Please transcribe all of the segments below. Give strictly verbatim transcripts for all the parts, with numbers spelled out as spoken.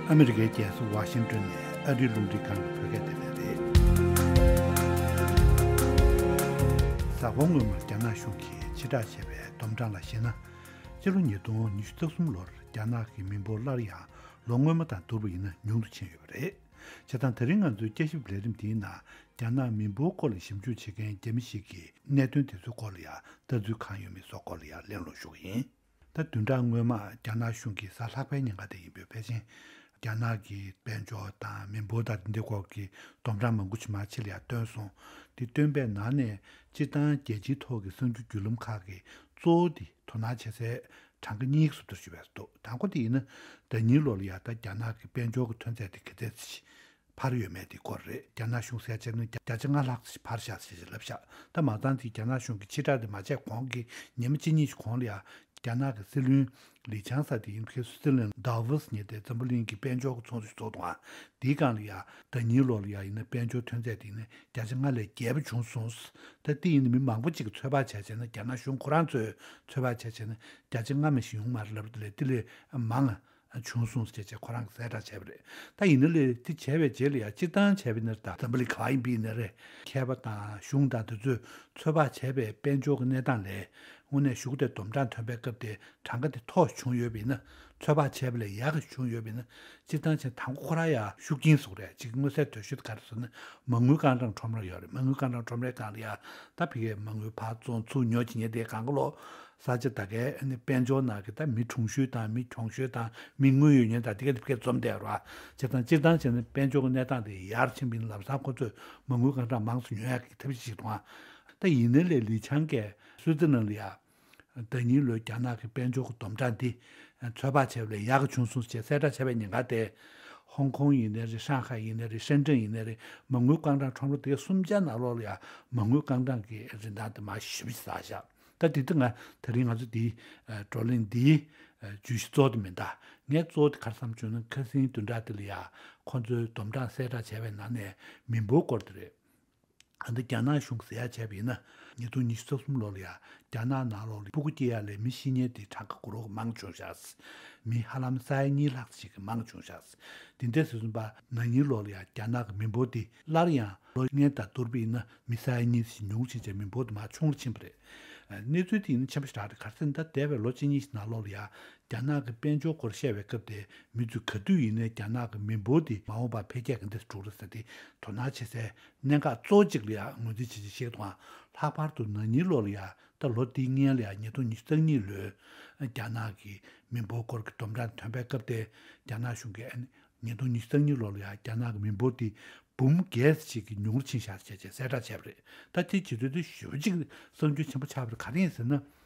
ཨ་མི་རི་ཀའི་རྒྱལ་ས་ཝ་ཤིང་ཏོན་ནས་ཨ་རིའི་རླུང་འཕྲིན་ཁང་གི་བོད་སྐད་སྡེ་ཚན་རེད། གཟའ་འཁོར་སྔོན་མར་རྒྱ་ནག་གཞུང་གིས་ཕྱིར་བསྒྲགས་བྱས་པའི་བསྡོམས་གྲངས་ལ་གཞིགས་ན། སྤྱི་ལོ་ཉིས་སྟོང་ཉི་ཤུ་རྩ་གསུམ་ལོར་རྒྱ་ནག་གི་མི་འབོར་སླར་ཡང་ལོ་སྔོན་མ་དང་བསྡུར་བ་ཡིན་ན་ཉུང་དུ་ཕྱིན་ཡོད་པ་རེད། བྱས་ཙང་ད་རིང་ང་ཚོའི་དཔྱད་ཞིབ་ལས་རིམ་འདིའི་ནང་རྒྱ་ནག་མི་འབོར་སྐོར་ལ་ཞིབ་འཇུག་བྱེད་མཁན་རྒྱ་མི་ཞིག་གིས་གནད་དོན་དེ་ཚོའི་སྐོར་ལ་ཡང་ལྟ་ཚུལ་གང་ཡོད་མེད་སོགས་སྐོར་ལ་ཡང་གླེང་སློང་ཞུ་གི་ཡིན། ད་བདུན་ཕྲག་སྔོན་མ་རྒྱ་ནག་གཞུང་གིས་གཟའ་ལྷག་པའི་ཉིན་ཀ་དེ་ཡིན་པའི་ཕལ་ཆེར་རྒྱ་ནག་གི་དཔལ་འབྱོར་དང་མི་འབོར་དང་དེ་འདྲའི་སྐོར་གྱི་བསྡོམས་གྲངས་མང་པོ་ཞིག་མར་ཕྱི་ལ་ཡང་བཏོན་སོང་། དེ་བཏོན་པའི་ནང་ནས་སྤྱིར་བཏང་རྒྱལ་སྤྱིའི་ཐོག་གི་གསར་འགྱུར་བརྒྱུད་ལམ་ཁག་གི་གཙོ་བོ་དེ་དོ་སྣང་བྱེད་སའི་གྲངས་ཀ་གཉིས་ཀྱི་ཟུར་དུ་ཞུ་བས་འདུག་དང་པོ་དེ་ཡིན་ན་ཟླ་ཉིན་ལོ་ལ་ཡང་ད་རྒྱ་ནག་གི་དཔལ་འབྱོར་གྱི་ཐོན་རྫས་དེ་ག་ཚད་ཅིག་འཕར་ཡོད་མེད་དེ་སྐོར་རེད། རྒྱ་ནག་གཞུང་ཟེར་བྱས་ན་བརྒྱ་བརྒྱ་ཆ་ལྔ་ལྷག་ཙམ་འཕར་བཞག་ཅེས་ལབ་བཞག་ད་མ་ཚང་དེ་རྒྱ་ནག་གཞུང་གིས་ཕྱིར་བསྒྲགས་དེ་མ་བྱས་གོང་གི་ཉི་མ་གཅིག་གཉིས་ཤིག་གོང་ལ་ཡང་རྒྱ་ནག་གི་སྲིད་བློན་ལི་ཆང་ཟེར་དེ་ཡིན་ཁའི་སུའུ་ཙི་ལན་དཱ་ཝོ་སི་ཉེ་དེ་འཛམ་བུ་གླིང་གི་དཔལ་འབྱོར་གྱི་ཚོགས་འདུ་ཞིག་ཚོགས་འདུག་ཨ། དེའི་སྒང་ལ་ཡང་ཟླ་ཉིན་ལོ་ལ་ཡང་ཡིན་ན་དཔལ་འབྱོར་ཐོན་རྫས་དེ་ཡིན་ན་བརྒྱ་ཆ་ལྔ་ལས་བརྒལ་བ་བྱུང་སོང་། ད་དེ་ཡིན་ན་མི་མང་པོ་ཅིག་གིས་ཚོད་དཔག་བྱས་བྱས་ན་རྒྱ་ནག་གཞུང་ཁོ་རང་ཚོས་ཚོད་དཔག་བྱས་བྱས་ན་བརྒྱ་ཆ་ལྔ་མ་ཞིག་ཡོང་མ་རེད་ལབ་དེ་ལས་དེ་ལས་མང་བྱུང་སོང་ཟེར་བྱས་ཁོ་རང་གིས་གསལ་བསྒྲགས་བྱས་པ་རེད། ད་ཡིན་ན་ལས་དེ་བྱས་པའི་རྗེས་ལ་ཡང་སྤྱིར་བཏང་བྱས་པ་ཡིན་ན་ད་འཛམ་བུ་གླིང་ག་བ་ཡིན་པ་ཡིན་ན་རེད། མཁས་པ་དང་གཞུང་དང་དེ་ཚོས་ཚོད་དཔག་བྱས་པའི་དཔལ་འབྱོར་གྱི་གནས་སྟངས་ལས་དངོས་གནས་ཞུགས་དེ་བསྡོམས་གྲངས་ཐོན་པའི་སྐབས་དེ་གྲངས་ཀ་དེ་མཐོ་བྱུང་ཡོད་པ་ཡིན་ན། ཚོད་དཔག་བྱས་པ་ལས་ཡག་གི་བྱུང་ཡོད་པ་ཡིན་ན། སྤྱིར་བཏང་བྱས་དང་པོ་ཁོ་རང་ཡང་ཤུགས་རྐྱེན་བཟོ་རེད། གཅིག་མངོན་གསལ་དོད་ཤོས་དེ་ག་རེ་ཟེར་ན་མ་དངུལ་རྐང་གྲངས་ཁྲོམ་ར་ཡོད་རེད། མ་དངུལ་རྐང་གྲངས་ཁྲོམ་རའི་སྒང་ལ་ཡང་ད་ཕ་གིའི་མ་དངུལ་ཕར་བཙོང་ཚུར་ཉོ་བྱེད་མཁན་དེ་གང་ག་ལོ། ས་ཆ་ད་གའི་ཨ་ནི་དཔལ་འབྱོར་ནང་གི་ད་མི་གྲུང་ཤོས་དང་མི་གྱོང་ཤོས་དང་མི་དངུལ་ཡོད་མཁན་དང་དེ་ག་དེ་གས་འཛོམས་བསྡད་རོགས། བྱས་ཙང་སྤྱིར་བཏང་བྱས་ན་དཔལ་འབྱོར་གྱི་གནས་སྟངས་དེ་ཡར་ཕྱིན་པ་ཡིན་ན་ལམ་སང་ཁོ་ཚོས་མ་དངུལ་གང་དྲག་མང་ཙམ་ཉོ་ཡག་གི་ཐབས་ཤེས་ཤིག་འདུག་ཨ། ད་ཡིན་ནའི་ལས་ལི་ཆང་གིས་སུའུ་ཙི་ལན་ལ་ཡ། ཟླ་ཉིན་ལོའི་རྒྱ་ནག་གི་དཔལ་འབྱོར་གྱི་བསྡོམས་གྲངས་འདི་ཚོད་དཔག་བྱས་པ་ལས་ཡག་གི་བྱུང་སོང་ཞེས་གསལ་བསྒྲགས་བྱས་པའི་ཉེན་ཁ་དེ། ཧོང་ཀོང་ཡིན་ནའི་རེད། ཧྲང་ཧའེ་ཡིན་ནའི་རེད། ཧྲེན་ཀྲེན་ཡིན་ནའི་རེད། མ་དངུལ་རྐང་གྲངས་ཁྲོམ་ར་དེ་གསུམ་ཆ་ནང་ལོགས་ལ་ཡ་མ་དངུལ་རྐང་གྲངས་ཀྱི་རིན་ཐང་དེ་མར་ཞེ་པོ་ཅིག་ཟག་བཞག་ད་དེ་དུས་ང་དེ་རིང་ང་ཚོ་འདིའི་བགྲོ་གླེང་འདིའི་བརྗོད་གཞི་གཙོ་བོ་དེ་མིན་ད། ངས་གཙོ་བོ་དེ་ག་རེ་བསམ་བྱུང་ན་ཁ་སང་བདུན་ཕྲག་དེ་ལ་ཡ་ཁོང་ཚོའི་བསྡོམས་གྲངས་གསལ་བསྒྲགས་བྱས་པའི་ནང་ནས་མི་འབོར་སྐོར་དེ་རེད། ད་ལྟ་རྒྱ་ནག་གཞུང་གིས་ཟེར་ཡག་བྱས་པ་ཡིན་ན། ཉིས་སྟོང་ཉི་ཤུ་རྩ་གསུམ་ལོ་ལ་ཡ་རྒྱ་ནག་ནང་ལོགས་ལ་ཕྲུ་གུ་སྐྱེ་ཡག་ལས་མི་ཤི་ཉེན་དེ་གྲངས་ཀ་འགོ་རོགས་མང་བྱུང་ཤག་མི་ཧ་ལམ་ས་ཡ་གཉིས་ལྷག་ཅིག་གི་མང་བྱུང་ཤག་དེ་འདྲ་ཟེར་སོང་པ་ན་ནིང་ལོ་ལ་ཡ་རྒྱ་ནག་གི་མི་འབོར་དེ་སླར་ཡང་ལོ་སྔོན་དང་བསྡུར་བ་ཡིན་ན་མི་ས་ཡ་གཉིས་ཤིག་ཉུང་ཕྱིན་བྱས་མི་འབོར་དེ་མར་ཆུང་རུ་ཕྱིན་པ་རེད། གནས་ཚུལ་དེ་ཡིན་ན་ཆེན་པོ་ཞིག་རག་རེད། ག་རེ་ཟེར་ན་ད་འདས་པའི་ལོ་གཅིག་གཉིས་ཤིག་ནང་ལོགས་ལ་ཡ། རྒྱ་ནག་གི་དཔལ་འབྱོར་སྐོར་བཤད་པའི་སྐབས་དེ་མི་ཚོས་ག་དུས་ཡིན་ནའི་རྒྱ་ནག་གི་མི་འབོར་དེ་མ་འོངས་པར་འཕེལ་རྒྱས་ག་འདྲ་འགྲོ་རེད་ཟེར་དེ་དོ་སྣང་བྱེད་སའི་གནད་འགག་གཙོ་བོ་གཅིག་ལ་ཡང་ངོས་འཛིན་བྱེད་ཀྱི་བཤད་འདུག་ལྷག་པར་དུ་ན་ནིང་ལོ་ལ་ཡང་ད་ལོ་འདིའི་སྔོན་ལ་ཡང་ཉིས་སྟོང་ཉི་ཤུ་རྩ་གཉིས་ལོའི་རྒྱ་ནག་གི་མི་འབོར་སྐོར་གྱི་བསྡོམས་གྲངས་ཐོན་པའི་སྐབས་དེ་རྒྱ་ནག་གཞུང་གིས་ཉིས་སྟོང་ཉི་ཤུ་རྩ་གཉིས་ལོ་ལ་ཡང་རྒྱ་ནག་གི་མི་འབོར་དེ་འབུམ་བརྒྱད་ཅིག་གི་ཉུང་རུ་ཕྱིན་ཤག་ཅེས་ཅེས་གསལ་བསྒྲགས་བྱས་པ་རེད། ད་དེ་བྱེད་དུས་དེ་ཞེ་པོ་ཅིག་བསམ་ཚུལ་ཆེན་པོ་ཆགས་པ་རེད། ག་རེ་ཡིན་ཟེར་ན།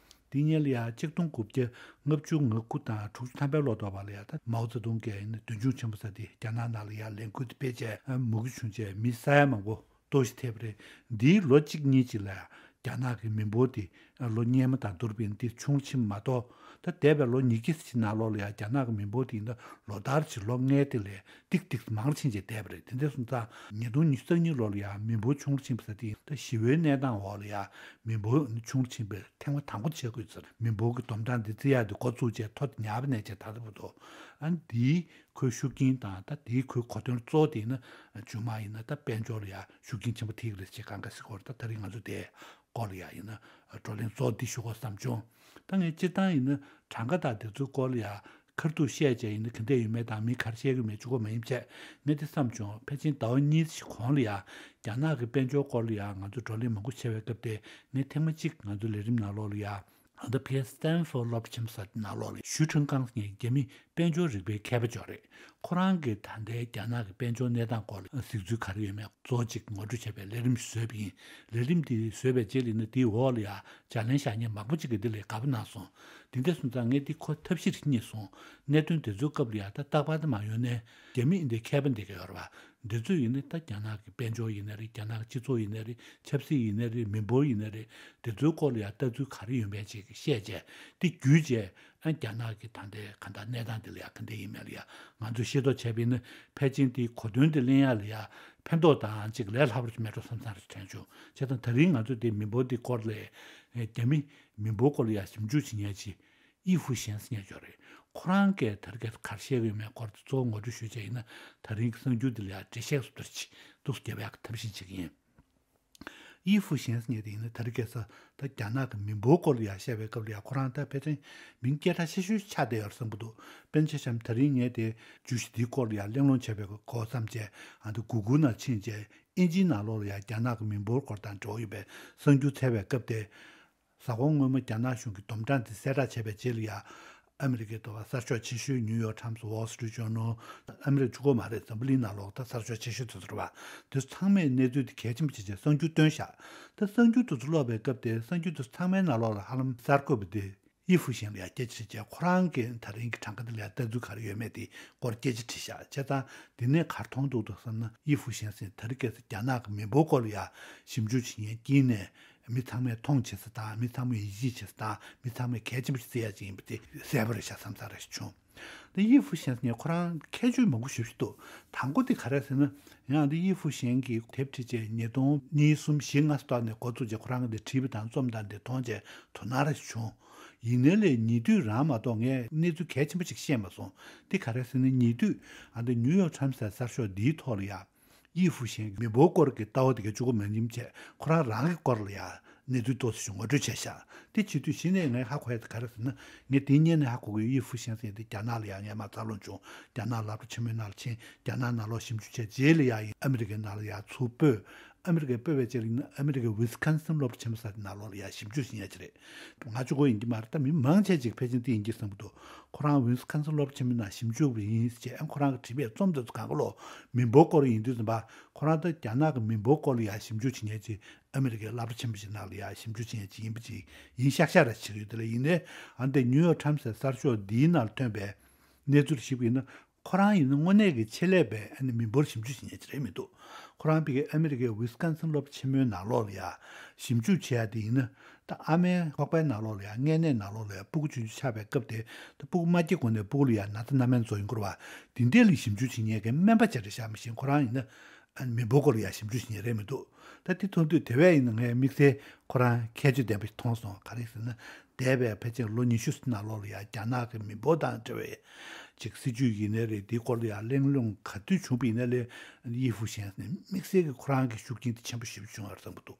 དེ་སྔོན་ལ་ཡང་ཆིག་སྟོང་དགུ་བརྒྱ་ལྔ་བཅུ་ང་དགུ་དང་དྲུག་ཅུ་ཐམ་པའི་ལོ་ཐོག་བར་ལ་ཡང་ད་མའོ་ཙེ་ཏུང་གིས་ཡིན་ན་མདུན་ལྗོངས་ཆེན་པོ་ཟེར་དེ་རྒྱ་ནག་ནང་ལ་ཡང་ལས་འགུལ་དེ་སྤེལ་བྱས་མུ་གེ་བྱུང་བྱས་མི་ས་ཡ་མང་པོ་གཏོར་བཤིག་ཐེབས་པ་རེད། འདིའི་ལོ་གཅིག་གཉིས་ཅིག་ལ་ཡང་རྒྱ་ནག་གི་མི་འབོར་དེ་ལོ་སྔོན་མ་དང་བསྡུར་བ་ཡིན་ན་དེ་ཆུང་ཕྱིན་མ་གཏོགས། ད་འདས་པའི་ལོ་ཉིས་བརྒྱ་ཅིག་ནང་ལོགས་ལ་ཡང་རྒྱ་ནག་གི་མི་འབོར་དེ་ཡིན་ན་ལོ་ལྟར་གྱི་ལོ་ལྔའི་སྟེང་ལ་ཏིག་ཏིག་མང་རུ་ཕྱིན་བྱས་བསྡད་པ་རེད། དེ་འདྲ་སོང་ཙང་ཉིས་སྟོང་ཉི་ཤུ་རྩ་གཉིས་ལོ་ལ་ཡང་མི་འབོར་ཆུང་རུ་ཕྱིན་པ་ཟེར་དེ་ཡིན་ད་ཞི་བའི་གནས་སྟངས་འོག་ལ་ཡང་མི་འབོར་ཆུང་རུ་ཕྱིན་པའི་ཐེངས་མ་དང་པོ་ཆགས་ཀྱི་ཡོད་ཟེར། མི་འབོར་གྱི་བསྡོམས་གྲངས་འདི་བརྩི་ཡག་འདི་འགོ་བཙུགས་བྱས་ཐོ་དེ་ཉར་བ་ནས་བྱས་ད་ལྟ་བར་དུ། ཨ་ནི་འདིའི་ཁོའི་ཤུགས་རྐྱེན་དང་ད་འདིའི་ཁོའི་གོ་དོན་གཙོ་བོ་དེ་ཡིན་ན་རྗེས་མ་ཡིན་ན་ད་དཔལ་འབྱོར་ལ་ཡང་ཤུགས་རྐྱེན་ཆེན་པོ་ཐེབས་ཀྱི་རེད་ཅེས་གང་ག་ཟེར་གྱི་ཡོད་རེད། ད་ད་རིང་ང་ཚོ་དེའི་སྐོར་ལ་ཡང་ཡིན་ན་བགྲོ་གླེང་གཙོ་བོ་འདི་ཞུ་དགོས་བསམ་བྱུང་། ད་ངས་སྤྱིར་བཏང་ཡིན་ན་གྲངས་ཀ་དང་དེ་ཚོའི་སྐོར་ལ་ཡང་ཁ་ཐུག་བཤད་བྱས་ཡིན་ན་ག་འདྲ་ཡོད་མེད་དང་མི་ག་རེ་བཤད་ཀྱི་ཡོད་མེད་གཅིག་པོ་མ་ཡིན་བྱས། ངས་དེ་བསམ་བྱུང་། ཕལ་ཆེར་ཟླ་བ་གཉིས་ཤིག་གོང་ལ་ཡང་རྒྱ་ནག་གི་དཔལ་འབྱོར་སྐོར་ལ་ཡང་ང་ཚོ་བགྲོ་གླེང་མང་པོ་བྱས་པའི་སྐབས་དེ་ངས་ཐེངས་མ་གཅིག་ང་ཚོའི་ལས་རིམ་ནང་ལོགས་ལ་ཡང་ད་ལྟ་ཕ་གིའི་སི་ཊན་ཕོར་སློབ་གྲྭ་ཆེན་མོ་ཟེར་དེ་ནང་ལོགས་ལ་ཞུས་ཁྲུན་ཀང་ཟེར་མཁན་རྒྱ་མི་དཔལ་འབྱོར་རིག་པའི་མཁས་པ་ཅིག་ཡོད་རེད། ཁོ་རང་གིས་ད་ལྟའི་རྒྱ་ནག་གི་དཔལ་འབྱོར་གནས་སྟངས་སྐོར་ལ་གཟིགས་ཚུལ་ག་རེ་ཡོད་མེད་གཙོ་བོ་གཅིག་ངོ་སྤྲོད་བྱས་པའི་ལས་རིམ་ཞིག་བཟོས་པ་ཡིན། ལས་རིམ་དེ་བཟོས་པའི་རྗེས་ལ་ཡིན་ན་དེའི་འོག་ལ་ཡང་ལྗགས་ལན་བཞག་མཁན་མང་པོ་ཅིག་གིས་འདི་ལས་དགའ་པོ་གནང་སོང་། དེ་འདྲ་སོང་ཙང་ངས་འདི་ཁོ་ཐབས་ཤེས་རེ་རྙེད་སོང་། གནད་དོན་དེ་ཚོའི་སྐབས་ལ་ཡང་ད་རྟག་པར་དུ་མ་ཡོང་ནས་རྒྱ་མི་འདི་མཁས་པ་འདི་ག་ཡོད་རེད་པ། འདི་ཚོས་ཡིན་ན་ད་རྒྱ་ནག་གི་དཔལ་འབྱོར་ཡིན་ན་རེད། རྒྱ་ནག་གི་སྤྱི་ཚོགས་ཡིན་ན་རེད། ཆབ་སྲིད་ཡིན་ན་རེད། མི་འབོར་ཡིན་ན་རེད། དེ་ཚོའི་སྐོར་ལ་ཡང་ལྟ་ཚུལ་ག་རེ་ཡོད་མེད་ཅིག་བཤད་བྱས་འདི་བརྒྱུད་བྱས། ཨ་རྒྱ་ནག་གི་ད་ལྟའི་ག་ད་གནས་སྟངས་འདི་ལ་ཡང་ག་འདྲ་ཡིན་མེད་ལ་ཡང་ང་ཚོས་ཤེས་རྟོགས་བྱས་པ་ཡིན་ན་ཕལ་ཆེར་འདིའི་གོ་དོན་འདི་གླེང་ཡག་ལ་ཡང་ཕན་ཐོགས་དང་ཅིག་ལས་སླ་པོ་ཞིག་མེད་འགྲོ་བསམ་བསམ་རེ་དྲན་བྱུང་། བྱས་ཙང་ད་རིང་ང་ཚོས་འདི་མི་འབོར་འདི་སྐོར་ལ་རྒྱ་མི་མི་འབོར་སྐོར་ལ་ཡང་ཞིབ་འཇུག་བྱེད་མཁན་ཅིག་ཨི་ཧྥུ་ཞན་ཟེར་མཁན་ཅིག་ཡོད་རེད། ཁོ་རང་གིས་དེ་རིང་ཁ་སང་ག་རེ་བཤད་ཀྱི་ཡོད་མེད་སྐོར་དེ་གཙོ་བོ་ངོ་སྤྲོད་ཞུས་བྱས་ཡིན་ན། དེ་རིང་གི་གསར་འགྱུར་འདི་ལ་ཡང་འགྲེལ་བཤད་བཟོ་ལྟར་ཅིག་འདུག་སེ་རྒྱབ་ཡག་གི་ཐབས་ཤེས་བྱེད་ཀྱི་ཡིན། ཡི་ཧྥུ་ཞན་ཟེར་མཁན་དེ་ཡིན་ན་དེ་རིང་ཁ་སང་ད་རྒྱ་ནག་གི་མི་འབོར་སྐོར་ལ་ཡང་བཤད་པའི་སྐབས་ལ་ཡང་ཁོ་རང་ད་ཕལ་ཆེར་མིང་སྐད་གྲགས་ཆེ་ཤོས་ཆགས་བསྡད་ཡོད་རེད་བསམ་གྱི་འདུག་དཔེར་ན་ཆ་བཞག་ན་དེ་རིང་ངས་དེ་བརྗོད་གཞི་འདིའི་སྐོར་ལ་ཡང་གླེང་སློང་བྱས་པའི་སྐོར་བསམ་བྱས། ཨ་ནི་གུ་གུལ་ནང་ཕྱིན་བྱས་དབྱིན་ཇིའི་ནང་ལོགས་ལ་ཡང་རྒྱ་ནག་གི་མི་འབོར་སྐོར་དང་འབྲེལ་བ་ཡོད་པའི་གསར་འགྱུར་འཚོལ་བའི་སྐབས་དེ། གཟའ་འཁོར་སྔོན་མ་རྒྱ་ནག་གཞུང་གིས་དོམ་ཊང་དེ་གསལ་བསྒྲགས་བྱས་པའི་རྗེས་ལ་ཡང་། ཨ་མི་རི་ཀའི་ཐོག་གསར་ཤོག་ཆེ་ཤོས་ནིའུ་ཡོག་ཊའིམ་སི། ཝོལ་སི་ཊི་རིཊ་ཇོར་ནལ། ཨ་མི་རི་ཀ་གཅིག་པོ་མ་རེད། འཛམ་བུ་གླིང་ནང་ལོགས་ད་གསར་ཤོག་ཆེ་ཤོས་དེ་ཚོ་རེད་པ། དེ་ཚོ་ཚང་མས་གནས་ཚུལ་དེ་གལ་ཆེན་པོ་བྱས་བྱས་གསར་འགྱུར་བཏོན་བཞག་ད་གསར་འགྱུར་དེ་ཚོ་ཀློག་པའི་སྐབས་དེ་གསར་འགྱུར་དེ་ཚོ་ཚང་མའི་ནང་ལོགས་ལ་ཧ་ལམ་གསར་འགོད་པ་དེ་ཡི་ཧྥུ་ཞན་ལ་ཡང་སྐད་ཆ་དྲིས་བྱས། ཁོ་རང་གིས་དེ་རིང་གི་གྲངས་ཀ་འདི་ལ་ཡང་ལྟ་ཚུལ་ག་རེ་ཡོད་མེད་དེ་སྐོར་སྐད་ཆ་དྲིས་བཞག་བྱས་ཙང་འདི་ནས་ག་རེ་མཐོང་འདུག་འདུག་བསམ་ན། ཡི་ཧྥུ་ཞན་ཟེར་མཁན་དེ་རིང་ཁ་སང་རྒྱ་ནག་གི་མི་འབོར་སྐོར་ལ་ཡང་ཞིབ་འཇུག་བྱེད་མཁན་དཀྱིལ་ནས། མི་ཚང་མས་མཐོང་བྱེད་ས་དང་། མི་ཚང་མས་ཡིད་ཆེས་བྱེད་ས་དང་། མི་ཚང་མས་གལ་ཆེན་པོ་ཞིག་བརྩི་ཡ་ཅིག་ཡིན་པ་དེ་གསལ་པོ་རེད་ཤག་བསམ་ས་རེ་ཞིག་བྱུང་། འདི་ཡི་ཧྥུ་ཞན་ཟེར་མཁན་ཁོ་རང་ཁྱད་ཆོས་མང་པོ་ཞེ་པོ་ཅིག་འདུག་དང་པོ་དེ་ག་རེ་ཟེར་ན། ཡང་འདི་ཡི་ཧྥུ་ཞན་གྱིས་དེབ་བྲིས་བྱས་ཉིས་སྟོང་གཉིས་གསུམ་བཞི་ལྔ་ཙམ་ནས་འགོ་བཙུགས་བྱས་ཁོ་རང་གིས་འདི་བྲིས་པ་དང་རྩོམ་དང་འདི་མཐོང་བྱས་དོ་སྣང་རེ་ཞིག་བྱུང་། ཡིན་ནའི་ལས་ཉེ་དུས་རང་མ་གཏོགས་ངས་གནས་ཚུལ་གལ་ཆེན་པོ་ཅིག་ཤེས་མ་སོང་། འདི་ག་རེ་ཟེར་ན་ཉེ་དུས་ཨ་འདི་ནིའུ་ཡོག་ཊའིམ་སི་ཟེར་གསར་ཤོག་འདིའི་ཐོག་ལ་ཡ། ཡི་ཧྥུ་ཞན་གྱི་མི་འབོར་སྐོར་གྱི་ལྟ་བ་དེ་ག་གཅིག་པོ་མ་ཡིན་བྱས་ཁོ་རང་རང་གི་སྐོར་ལ་ཡང་གནས་ཚུལ་ཏོག་ཙམ་ཞིག་ངོ་སྤྲོད་བྱས་ཤག་དེ་བྱེད་དུས་གཞི་ནས་ངས་ཧ་གོ་ཡ་དེ་ག་རེ་ཟེར་ན། ངས་དེ་སྔོན་ནས་ཧ་གོ་གི་ཡོད། ཡི་ཧྥུ་ཞན་ཟེར་དེ་རྒྱ་ནག་ལ་ཡང་སྔོན་མ་འཚར་ལོངས་བྱུང་། རྒྱ་ནག་སློབ་གྲྭ་ཆེན་མོའི་ནང་ལ་ཕྱིན། རྒྱ་ནག་ནང་ལོགས་ཞིབ་འཇུག་བྱས་རྗེས་ལ་ཡང་ཨ་མི་རི་ཀའི་ནང་ལ་ཡང་ཚུར་སྤོས། ཨ་མི་རི་ཀའི་སྤོས་པའི་རྗེས་ལ་ཡིན་ན་ཨ་མི་རི་ཀའི་ཝི་སི་ཀོན་སིན་སློབ་གྲྭ་ཆེན་མོ་ཟེར་དེ་ནང་ལོགས་ལ་ཡང་ཞིབ་འཇུག་བྱེད་མཁན་ཅིག་རེད། ང་གཅིག་པོ་ཡིན་གྱི་མ་རེད། ད་མི་མང་ཆེ་ཅིག་ཕལ་ཆེར་དེ་ཡིན་གྱི་བསམ་གྱི་འདུག་ཁོ་རང་ཝི་སི་ཀོན་སིན་སློབ་གྲྭ་ཆེན་མོའི་ནང་ཞིབ་འཇུག་པ་ཡིན་ཟེར་བྱས། ཁོ་རང་གིས་བྲིས་པའི་རྩོམ་དེ་ཚོ་གང་ག་ལོ་མི་འབོར་སྐོར་ཡིན་དུས་ཙམ་པ། ཁོ་རང་ད་རྒྱ་ནག་གི་མི་འབོར་སྐོར་ལ་ཡང་ཞིབ་འཇུག་བྱེད་མཁན་ཅིག་ཨ་མི་རི་ཀའི་སློབ་གྲྭ་ཆེན་པོ་ཞིག་ནང་ལ་ཡང་ཞིབ་འཇུག་བྱེད་མཁན་ཅིག་ཡིན་པ་ཅིག་ཡིན་ཤག་ཤག་ར་ཅིག་ཡོད། དེ་ལ་ཡིན་ནའི་ཨ་འདི་ནིའུ་ཡོག་ཊའིམ་སི་ཟེར་གསར་ཤོག་འདིའི་ནང་ཐོན་པའི་གནས་ཚུལ་ཞིག་ཡིན་ན། ཁོ་རང་ཡིན་ན་དངོས་གནས་ཀྱི་ཆེད་ལས་པའི་ཨ་ནི་མི་འབོར་ཞིབ་འཇུག་བྱེད་མཁན་ཅིག་རེད་མི་འདུག་ཁོ་རང་ཕ་གི་ཨ་མི་རི་ཀའི་ཝི་སི་ཀོན་སིན་སློབ་གྲྭ་ཆེན་མོའི་ནང་ལོགས་ལ་ཡ་ཞིབ་འཇུག་བྱེད་ཡ་དེ་ཡིན་ན། ད་ཨ་མའི་ཁོག་པའི་ནང་ལོགས་ལ་ཡ། མངལ་གནས་ནང་ལོགས་ལ་ཡ་ཕྲུ་གུ་ཆུང་ཆུང་ཆགས་པའི་སྐབས་དེ། ད་ཕྲུ་གུ་མ་སྐྱེས་གོང་ནས་ཕྲུ་གུ་ལ་ཡ་ན་ཚ་སྣ་མིན་བཟོ་ཡོང་གི་རེད་པ། དེ་འདྲས་ལ་ཞིབ་འཇུག་བྱེད་མཁན་གྱི་སྨན་པ་ཅིག་རེད་ཤག་མ་གཞི་ཁོ་རང་ཡིན་ན་ཨ་ནི་མི་འབོར་སྐོར་ལ་ཡ་ཞིབ་འཇུག་བྱེད་མཁན་རེད་མི་འདུག་ད་དེ་མཐོང་དུས་དེ་བས་ཡིན་ན་ངས་དམིགས་བསལ་ཁོ་རང་ཁྱད་ཆོས་ལྡན་པ་ཞིག་མཐོང་སོང་། ག་རེ་ཟེར་ན། འདས་པའི་ཕལ་ཆེར་ལོ་ཉི་ཤུ་ནང་ལོགས་ལ་ཡང་རྒྱ་ནག་གི་མི་འབོར་དང་འབྲེལ་བའི་ཅིག་སྲིད་ཇུས་ཡིན་ནའི་རེད། འདིའི་སྐོར་ལ་ཡང་གླེང་སློང་ག་དུས་བྱུང་བ་ཡིན་ནའི་ལས། ཡི་ཧྥུ་ཞན་ནས་དམིགས་བསལ་གྱི་ཁོ་རང་གི་ཤུགས་རྐྱེན་དེ་ཆེན་པོ་ཞེ་པོ་བྱུང་བ་རེད་བསམ་གྱི་འདུག་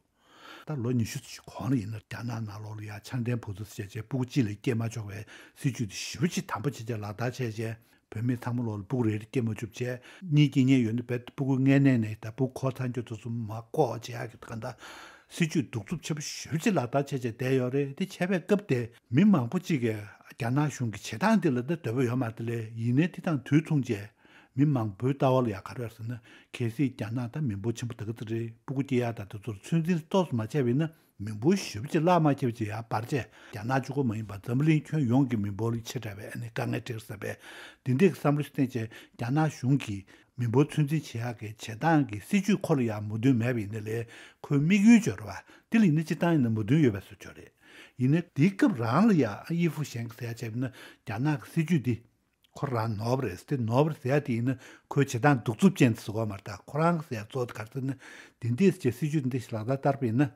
ད་ལོ་ཉི་ཤུ་ཙམ་ཞིག་གོང་ལ་ཡིན་ན་རྒྱ་ནག་ནང་ལོགས་ལ་ཡང་འཆར་ལྡན་བུ་ཚ་ཟེར་བྱས་ཕྲུ་གུ་གཅིག་ལས་སྐྱེས་མ་ཆོག་པའི་སྲིད་ཇུས་དེ་ཞེ་པོ་ཅིག་དམ་པོ་བྱས་བྱས་ལག་བསྟར་བྱས་བྱས། བུད་མེད་ཚང་མ་ལོག་ལ་ཕྲུ་གུ་རེ་རེ་སྐྱེས་མ་བཅུག་བྱས། གཉིས་སྐྱེས་མཁན་ཡོད་ན་རྦད་དེ་ཕྲུ་གུ་མངལ་གནས་ནས་ད་ཕྲུ་གུ་འཁོར་ཚར་རྒྱུ་དེ་ཚོ་མ་འགོག་བྱེད་ཡག་གི་གང་ལྟར་སྲིད་ཇུས་གདུག་རྩུབ་ཆེན་པོ་ཞེ་པོ་ཅིག་ལག་བསྟར་བྱས་བྱས་བསྡད་ཡོད་རེད། དེ་བྱས་པའི་སྐབས་དེ་མི་མང་པོ་ཅིག་གིས་རྒྱ་ནག་གཞུང་གི་བྱེད་སྟངས་དེ་ལ་ད་འདོད་པ་ཡོད་མ་རེད་དེ་ལས། ཡིན་ནའི་དེ་དང་དུས་མཚུངས་བྱས་མི་མང་པོའི་ལྟ་བ་ལ་ཡང་ག་རེ་ཡོད་ཟེར་ན། གལ་སྲིད་རྒྱ་ནག་ད་མི་འབོར་ཆེན་པོ་དེ་ག་ཚོད་རེད། ཕྲུ་གུ་སྐྱེ་ཡག་དང་དེ་ཚོར་ཚོད་འཛིན་ཏོག་ཙམ་མ་བྱས་པ་ཡིན་ན། མི་འབོར་ཞེ་པོ་ཅིག་བརླག་མ་ཁྱབ་ཅིག་ཡར་འབར་བྱས། རྒྱ་ནག་གཅིག་པོ་མ་ཡིན་པར་འཛམ་བུ་གླིང་ཁྱོན་ཡོངས་ཀྱི་མི་འབོར་ཆེ་དྲགས་པའི་ཨ་ནི་དཀའ་ངལ་འཕྲད་ཀྱི་རེད་བསམ་པའི་འདི་འདྲའི་བསམ་བློ་ཞིག་བཏོན་བྱས། རྒྱ་ནག་གཞུང་གིས་མི་འབོར་ཚོད་འཛིན་བྱེད་ཡག་གི་བྱེད་སྟངས་ཀྱི་སྲིད་ཇུས་ཁོ་ལ་ཡང་མོས་མཐུན་མེད་པ་ཡིན་ན་ལས། ཁོའི་དམིགས་ཡུལ་ཅིག་ཡོད་རེད་པ། དེ་ལ་ཡིན་ན་སྤྱིར་བཏང་ཡིན་ན་མོས་མཐུན་ཡོད་པའི་བཟོ་ཅིག་རེད། ཡིན་ནའི་དེའི་སྐབས་རང་ལ་ཡང་ཡི་ཧྥུ་ཞན་གྱིས་ཟེར་ཡ་བྱས་པ་ཡིན་ན། རྒྱ་ནག་གི་སྲིད་ཇུས་འདི་ཁོ་རང་ནོར་བ་རེད། དེ་ནོར་བ་རེད་ཟེར་ཡ་དེ་ཡིན་ན་ཁོའི་བྱེད་སྟངས་གདུག་རྩུབ་ཅན་དེ་ཟེར་དགོས་མ་རེད། ད་ཁོ་རང་གིས་ཟེར་ཡ་གཙོ་བོ་དེ་ག་རེ་ཟེར་ན། དེ་འདྲས་ཟེར་བྱས་སྲིད་ཇུས་དེ་འདྲས་ཞིག་ལག་བསྟར་བསྟར་བ་ཡིན་ན།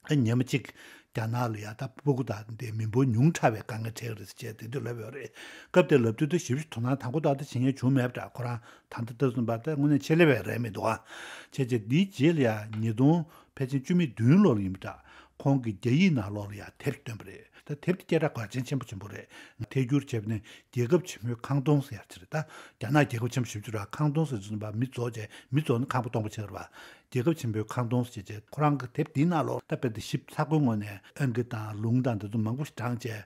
ཨ་ཉི་མ་གཅིག་རྒྱ་ནག་ལ་ཡ་ད་ཕྲུ་གུ་དང་དེ་མི་འབོར་ཉུང་དྲགས་པའི་དཀའ་ངལ་འཕྲད་ཀྱི་རེད་ཟེར་བྱས་དེ་འདྲས་ལབ་ཡོད་རེད། སྐབས་དེར་ལབ་དུས་ད་ཞེ་པོ་ཅིག་དོ་སྣང་དང་པོ་ད་ལྟ་བྱེད་མཁན་བྱུང་མེད་པ་འདྲ། ཁོ་རང་ད་ལྟ་ལྟ་བསམ་པ་ད་དངོས་གནས་ཆེད་ལས་པ་རེད་མི་འདུག་ཨ། བྱས་བྱས་འདིའི་རྗེས་ལ་ཡ་ཉིས་སྟོང་ཕལ་ཆེར་བཅུ་མེད་བདུན་ལོ་ལ་ཡིན་པ་འདྲ། ཁོང་གིས་རྒྱ་ཡིག་ནང་ལོགས་ལ་ཡང་དེབ་བཏོན་པ་རེད། ད་དེབ་དེ་སྐད་གྲགས་གལ་ཆེན་ཆེན་པོ་ཆེན་པོ་རེད། ཐད་སྒྱུར་བྱས་པ་ནས་རྒྱལ་ཁབ་ཆེན་པོའི་ཁང་སྟོང་ཟེར་ཡག་ཅིག་རེད། ད་རྒྱ་ནག་རྒྱལ་ཁབ་ཆེན་པོ་ཞེ་པོ་ཅིག་རེད། ཁང་སྟོང་ཟེར་དུས་ཙམ་པ་མི་རྫོགས་བྱས། མི་རྫོགས་ན་ཁང་པ་སྟོང་པ་ཆགས་རེད་པ། རྒྱལ་ཁབ་ཆེན་པོའི་ཁང་སྟོང་ཟེར་བྱས། ཁོ་རང་གི་དེབ་དེའི་ནང་ལོགས་ད་དཔེ་དེ་ཞིབ་ཚགས་པོའི་ངོས་ནས་ཨང་ཀི་དང་ལུང་དང་དེ་ཚོ་མང་པོ་ཞིག་བགྲངས་བྱས།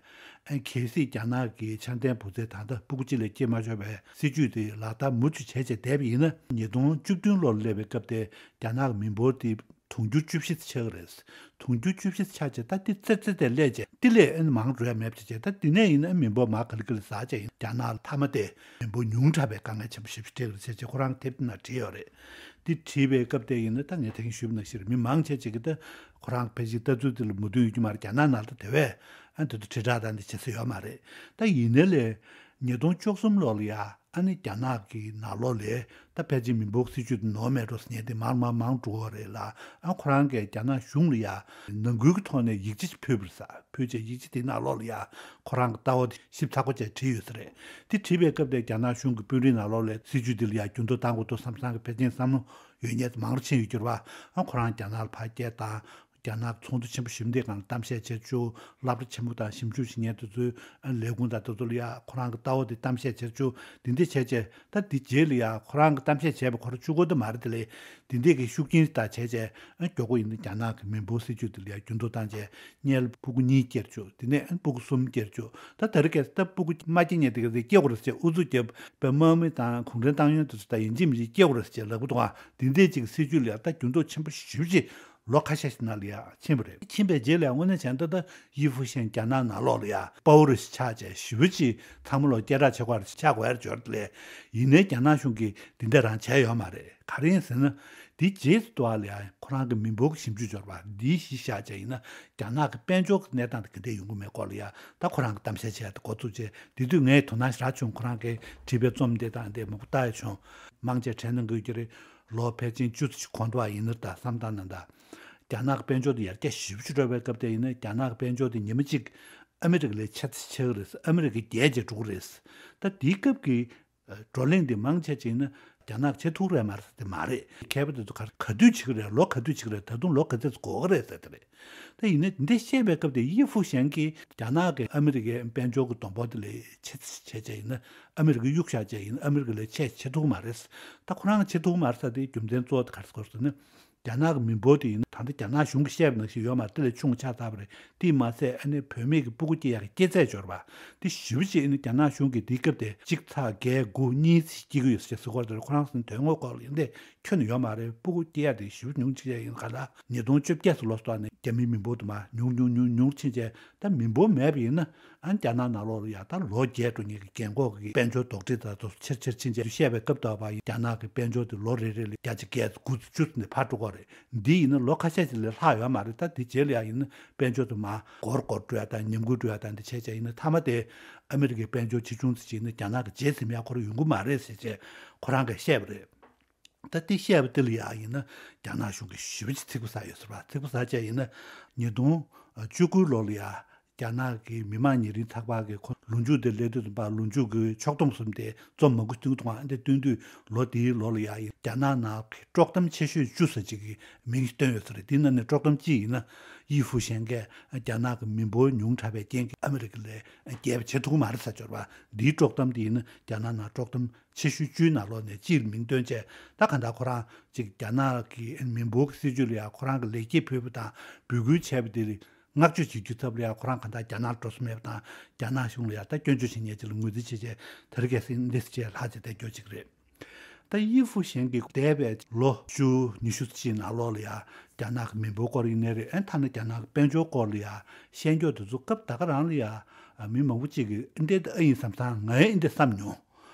ཨ་གལ་སྲིད་རྒྱ་ནག་གི་འཆར་ལྡན་བུ་ཚའི་ད་ལྟ་ཕྲུ་གུ་གཅིག་ལས་སྐྱེས་མ་ཆོག་པའི་སྲིད་ཇུས་དེ་ལག་བསྟར་མུ་མཐུད་བྱས་བྱས་བསྡད་པ་ཡིན་ན། ཉིས་སྟོང་བཅུ་བདུན་ལོར་སླེབས་པའི་སྐབས་དེ་རྒྱ་ནག་གི་མི་འབོར་དེ་དུང་ཕྱུར་བཅུ་བཞི་ཆགས་ཀྱི་རེད། དུང་ཕྱུར་བཅུ་བཞི་ཆགས་བྱས། ད་དེ་ཙེར་ཙེར་དེ་སླེབས་བྱས། དེ་ལས་ཨ་ནི་མང་འགྲོ་ཡ་མེད་པ་བྱས་བྱས། ད་དེ་ནས་ཡིན་ན་མི་འབོར་མར་ག་ལེ་ག་ལེ་ཟག་བྱས། ཡིན་རྒྱ་ནག་ལ་མཐའ་མ་དེ་མི་འབོར་ཉུང་དྲགས་པའི་དཀའ་ངལ་ཆེན་པོ་ཞེ་པོ་ཅིག་འཕྲད་ཀྱི་རེད་ཟེར་བྱས་ཁོ་རང་དེབ་དེ་ནང་བྲིས་ཡོད་རེད། དེ་བྲིས་པའི་སྐབས་དེ་ཡིན་ན་ད་ངས་ད་གིན་ཞུས་པ་ནང་བཞིན་རེད། མི་མང་ཆེ་ཅིག་གིས་ད་ཁོ་རང་ཕལ་ཆེར་ལྟ་ཚུལ་དེ་ལ་མོས་མཐུན་ཡོད་ཀྱི་མ་རེད། རྒྱ་ནག་ནང་ལ་ད་དེ་བས་ཨ་དེ་ཚོ་དྲིལ་བསྒྲགས་དང་དེ་བྱེད་ས་ཡོད་མ་རེད། ད་ཡིན་ནའི་ལས་ཉིས་སྟོང་བཅུ་གསུམ་ལོ་ལ་ཡ། ཨ་ནི་རྒྱ་ནག་གི་ནང་ལོགས་ལས་ད་ཕལ་ཆེར་མི་འབོར་སྲིད་ཇུས་དེ་ནོར་མེད་འགྲོ་ཟེར་མཁན་དེ་མང་མང་མང་འགྲོ་བ་རེད་ལ། ཨ་ཁོ་རང་གིས་རྒྱ་ནག་གཞུང་ལ་ཡ་ནང་ཁུལ་གྱི་ཐོག་ནས་ཡིག་ཆ་ཞིག་ཕུལ་བ་རེད་ཟེར། ཕུལ་བྱས་ཡིག་ཆ་དེའི་ནང་ལོགས་ལ་ཡ་ཁོ་རང་གི་ལྟ་བ་དེ་ཞིབ་ཚགས་པོ་བྱས་བྲིས་ཡོད་ས་རེད། དེ་བྲིས་པའི་སྐབས་དེ་རྒྱ་ནག་གཞུང་གི་དཔོན་རིགས་ནང་ལོགས་ལས་སྲིད་ཇུས་འདི་ལ་ཡ་འགྱུར་ལྡོག་གཏང་དགོས་འདུག་བསམ་བསམ་གྱི་ཕལ་ཆེར་བསམ་བློ་ཡོད་མཁན་མང་རུ་ཕྱིན་ཡོད་རྒྱུ་རེད་པ། ཨ་ཁོ་རང་རྒྱ་ནག་ལ་ཕར་སྐད་བཏང་། རྒྱ་ནག་ཚོགས་འདུ་ཆེན་པོ་ཞེ་པོ་འདིའི་སྒང་ལ་གཏམ་བཤད་བྱེད་ཆོག་སློབ་གྲྭ་ཆེན་པོ་དང་ཞིབ་འཇུག་བྱེད་མཁན་དེ་ཚོའི་ལས་ཁུངས་དང་དེ་ཚོ་ལ་ཡ་ཁོ་རང་གི་ལྟ་བ་དེ་གཏམ་བཤད་བྱེད་ཆོག་འདི་འདྲས་བྱས་བྱས། ད་འདི་རྗེས་ལ་ཡ་ཁོ་རང་གི་གཏམ་བཤད་བྱས་པ་ཁོ་རང་གཅིག་པོ་དེ་མ་རེད། དེ་ལས་འདི་འདྲས་ཀྱི་ཤུགས་རྐྱེན་དང་བྱས་བྱས་མགྱོགས་པོ་ཡིན་ན་རྒྱ་ནག་གི་མི་འབོར་སྲིད་ཇུས་དེ་ལ་ཡ་འགྱུར་ལྡོག་བཏང་བྱས་སྔོན་ལ་ཕྲུ་གུ་གཉིས་སྐྱེ་རུ་བཅུག་དེ་ནས་ཕྲུ་གུ་གསུམ་སྐྱེ་རུ་བཅུག་ད་ད་རེས་ཀྱི་ད་ཕྲུ་གུ་མ་སྐྱེ་མཁན་དེ་ག་ཚོད་སྐྱེ་དགོས་རེད་ཟེར། ཨུ་ཚུགས་བརྒྱབ་པའི་དམག་མི་དང་གུང་ཁྲན་ཏང་ཡོན་དེ་ཚོ་ད་ཡིན་གཅིག་མིན་གཅིག་སྐྱེ་དགོས་རེད་ཟེར་ལབ་ཀྱི་འདུག་ཨ་འདི་འདྲས་ཅིག་སྲིད་ཇུས་ལ་ཡ་ད་འགྱུར་ལྡོག་ཆེན་པོ་ཞེ་པོ་ཅིག་ལོ་ཁ་ཤས་ཤིག་ནང་ལ་ཡ་ཕྱིན་པ་རེད། ཕྱིན་པའི་རྗེས་ལ་ཡ་དངོས་གནས་བྱས་ན་ད་ད་ཡི་ཧྥུ་ཤན་རྒྱ་ནག་ནང་ལོགས་ལ་ཡ་དཔའ་བོ་རེ་ཞིག་ཆགས་བྱས་ཞེ་པོ་ཅིག་ཚང་མ་ལོ་སྐད་གྲགས་ཆེ་བ་རེ་ཞིག་ཆགས་དགོས་ཡ་འབྱོར་དེ་ལས། ཡིན་ནའི་རྒྱ་ནག་གཞུང་གིས་འདི་འདྲ་རང་བྱས་ཡོད་མ་རེད། ག་རེ་ཡིན་ཟེར་ན། འདི་རྗེས་སུ་དུ་བ་ལ་ཡང་ཁོ་རང་གི་མི་འབོར་གྱི་ཞིབ་འཇུག་འབྱོར་བ་འདིའི་གཞི་བཞག་བྱས་ཡིན་ན་རྒྱ་ནག་གི་དཔལ་འབྱོར་གྱི་གནས་སྟངས་དེ་ག་འདྲས་ཡོང་གི་མེད་སྐོར་ལ་ཡང་ད་ཁོ་རང་གི་གཏམ་བཤད་བྱས་ཏེ་འགོ་བཙུགས་བྱས། དེ་དུས་ངས་དོ་སྣང་ཞེ་དྲག་བྱུང་། ཁོ་རང་གིས་བྲིས་པའི་རྩོམ་འདི་དང་འདི་མང་པོ་ལྟ་ཡ་བྱུང་། མང་ཆེ་དྲན་གནང་གི་ཡོད་ཀྱི་རེད། ལོ་ཕལ་ཆེར་བཅུ་ཙམ་ཞིག་གོང་དུ་བ་ཡིན་ན་ད་བསམ་སྟངས་ན་ད། རྒྱ་ནག་གི་དཔལ་འབྱོར་དེ་ཡར་རྒྱས་ཞེ་པོ་ཅིག་འགྲོ་བའི་སྐབས་དེ་ཡིན་ན་རྒྱ་ནག་གི་དཔལ་འབྱོར་དེ་ཉི་མ་གཅིག་ཨ་མི་རི་ཀ་ལས་ཆེ་ཆེ་གི་རེད། ཨ་མི་རི་ཀ་རྒྱལ་བྱེད་འགྲོ་གི་རེད། ད་དེའི་སྐབས་ཀྱི་བགྲོ་གླེང་འདི་མང་ཆེ་ཅིག་ནི་རྒྱ་ནག་བྱེད་ཐུབ་རེད་མ་རེད་ཟེར་དེ་མ་རེད། མཁས་པ་དེ་ཚོ་ག་ག་དུས་བྱེད་ཀྱི་རེད། ལོ་ག་དུས་བྱེད་ཀྱི་རེད། ད་དུང་ལོ་ག་ཚོད་ཅིག་འགོར་གྱི་རེད་ཟེར་དེ་རེད། ད་ཡིན་ནའི་འདི་བཤད་པའི་སྐབས་དེ་ཡི་ཧྥུ་ཞན་གྱིས་རྒྱ་ནག་གིས་ཨ་མི་རི་ཀའི་དཔལ་འབྱོར་གྱི་བསྡོམས་པ་དེ་ལས་ཆེ་ཆེ་བྱས་ཡིན་ན། ཨ་མི་རི་ཀའི་གཡུག་བཞག་བྱས་ཡིན་ན་ཨ་མི་རི་ཀ་ལས་ཆེ་བྱེད་ཐུབ་མ་རེད། ད་ཁོ་རང་བྱེད་ཐུབ་མ་རེད་ཟེར་དེའི་རྒྱུ་མཚན་གཙོ་བོ་དེ་ག་རེ་ཟེར་ན། རྒྱ་ནག་གི་མི་འབོར་དེ་ཡིན་ན་ད་ལྟ་རྒྱ་ནག་གཞུང་གིས་བཤད་པ་ནང་བཞིན་ཡོད་མ་རེད། དེ་ལས་ཆུང་ཆགས་ཚར་བ་རེད། དེས་མ་ཟད་ཨ་ནི་བུད་མེད་ཀྱི་སྤུ་གུ་སྐྱེ་ཡག་གི་སྐྱེ་ཚད་འབྱོར་བ་དེ་ཞེ་པོ་ཅིག་ཨ་ནི་རྒྱ་ནག་གཞུང་གིས་དེའི་སྐབས་དེ་གཅིག་ཚེག་བརྒྱད་དགུ་གཉིས་ཙམ་སྐྱེ་གི་ཡོད་ཟེར་ཟེར་གྱི་ཡོད་རེད། ཁོ་རང་ཚོའི་དོན་དངོས་སྐོར་ལ་ཡིན་ཏེ་ཁྱོན་ནས་ཡོད་མ་རེད། སྤུ་གུ་སྐྱེ་ཡག་དེ་ཞེ་པོ་ཉུང་ཅིག་ཡིན། ག་ལ་ཉིས་སྟོང་བཅོ་བརྒྱད་ཙམ་ལོ་སོགས་ནས་རྒྱ་མིའི་མི་འབོར་དུ་མར་ཉུང་ཉུང་ཉུང་ཉུང་ཕྱིན་བྱས། ད་མི་འབོར་མེད་པ་ཡིན་ན། ཨ་ནི་རྒྱ་ནག་ནང་ལོགས་ལ་ཡ་ད་ལོ་བརྒྱད་འགྲོ་མཁན་གྱི་རྒན་འཁོགས་ཀྱི་དཔལ་འབྱོར་རྡོག་ཁྲེས་དང་དུ་ཆེར་ཆེར་ཕྱིན་ཆད་བཤད་པའི་སྐབས་དུ་བ་ཡིན། རྒྱ་ནག་གི་དཔལ་འབྱོར་དེ་ལོ་རེ་རེ་ལ་བརྒྱ་ཆ་བརྒྱད་དགུ་བཅུ་ནས་ཕར་འགྲོ་གི་རེད། འདི་ཡིན་ན་ལོ་ཁ་ཤས་ཤིག་ལས་ལྷག་ཡོད་མ་རེད། ད་འདི་རྗེས་ལ་ཡ་ཡིན་ན་དཔལ་འབྱོར་དུ་མར་སྒོར་སྒོར་འགྲོ་ཡ་དང་ཉམས་རྒུད་འགྲོ་ཡ་དང་འདི་བྱས་བྱས་ཡིན་ན་མཐའ་མ་དེ་ཨ་མི་རི་ཀའི་དཔལ་འབྱོར་ཆེ་ཆུང་ཙམ་ཅིག་ཡིན་ན་རྒྱ་ནག་གི་རྗེས་ཟིན་ཡ་ཁོ་རང་ཡོང་གི་མ་རེད་ཟེར་བྱས་ཁོ་རང་གིས་བཤད་པ་རེད། ད་དེ་བཤད་པ་དེ་ལ་ཡང་ཡིན་ན་རྒྱ་ནག་གཞུང་གིས་ཞེ་པོ་ཅིག་ཚིག་པ་ཟ་ཡོད་ཟེར་བ། ཚིག་པ་ཟ་བྱས་ཡིན་ན་ཉིས་སྟོང་བཅུ་དགུ་ལོ་ལ་ཡ་རྒྱ་ནག་གི་མི་དམངས་ཉེ་རིང་ཚགས་པར་གྱི་ཁོ་ལོ་མཇུག་དེ་སླེབས་དུས་ཙམ་པ་ལོ་མཇུག་གི་ཕྱོགས་བསྡོམས་གསུམ་དེ་རྩོམ་མང་པོ་བཏོན་འདུག་ཨ། འདི་བཏོན་དུས་ལོ་དེའི་ལོ་ལ་ཡ་ཡིན་རྒྱ་ནག་ནང་གི་དཀྲོག་གཏམ་ཆེ་ཤོས་བཅུ་ཟེར་ཅིག་གི་མིང་ཞིག་བཏོན་ཡོད་ཟེར་རེད། དེའི་ནང་ནས་དཀྲོག་གཏམ་གཅིག་ཡིན་ན་ཡི་ཧྥུ་ཞན་གྱིས་རྒྱ་ནག་གི་མི་འབོར་ཉུང་དྲགས་པའི་རྐྱེན་གྱིས་ཨ་མི་རི་ཀ་ལས་རྒྱལ་བ་བྱེད་ཐུབ་ཀྱི་མ་རེད་ཟེར་འབྱོར་བ། འདིའི་དཀྲོག་གཏམ་དེ་ཡིན་ན་རྒྱ་ནག་ནང་དཀྲོག་གཏམ་ཆེ་ཤོས་བཅུའི་ནང་ལོགས་ནས་གཅིག་ལ་མིང་བཏོན་བྱས། ད་གང་ལྟར་ཁོ་རང་གཅིག་རྒྱ་ནག་གི་མི་འབོར་གྱི་སྲིད་ཇུས་ལ་ཡང་ཁོ་རང་གི་ལེགས་སྐྱེས་ཕུལ་བ་དང་འབོད་སྐུལ་བྱས་པ་དེ་ལ་བསྔགས་བརྗོད་བྱེད་རྒྱུའི་ཐབས་ལ་ཡང་ཁོ་རང་གང་ལྟར་རྒྱ་ནག་ལ་འགྲོ་ས་མེད་པ་དང་རྒྱ་ནག་གཞུང་ལ་ཡང་ད་སྐྱོན་བརྗོད་བྱེད་མཁན་ཅིག་ལ་ངོས་འཛིན་བྱེད་བྱས་དེ་རིང་ཁ་སང་འདི་ཟེར་བྱས་ལྷག་བྱས་བསྡད་རྒྱུ་ཅིག་རེད། ད་ཡི་ཧྥུ་ཞན་གྱིས་འདས་པའི་ལོ་བཅུ་ཉི་ཤུ་ཙམ་ནང་ལོགས་ལ་ཡང་རྒྱ་ནག་གི་མི་འབོར་སྐོར་ཡིན་ནའི་རེད། ཨ་ནི་ཐ་ན་རྒྱ་ནག་གི་དཔལ་འབྱོར་སྐོར་ལ་ཡང་བཤད་རྒྱུ་དེ་ཚོ་སྐབས་ད་ག་རང་ལ་ཡང་མི་མང་པོ་ཅིག་གིས་འདི་ལྟ་ཨེ་ཡིན་བསམ་བསམ་ངས་འདི་བསམ་མྱོང་།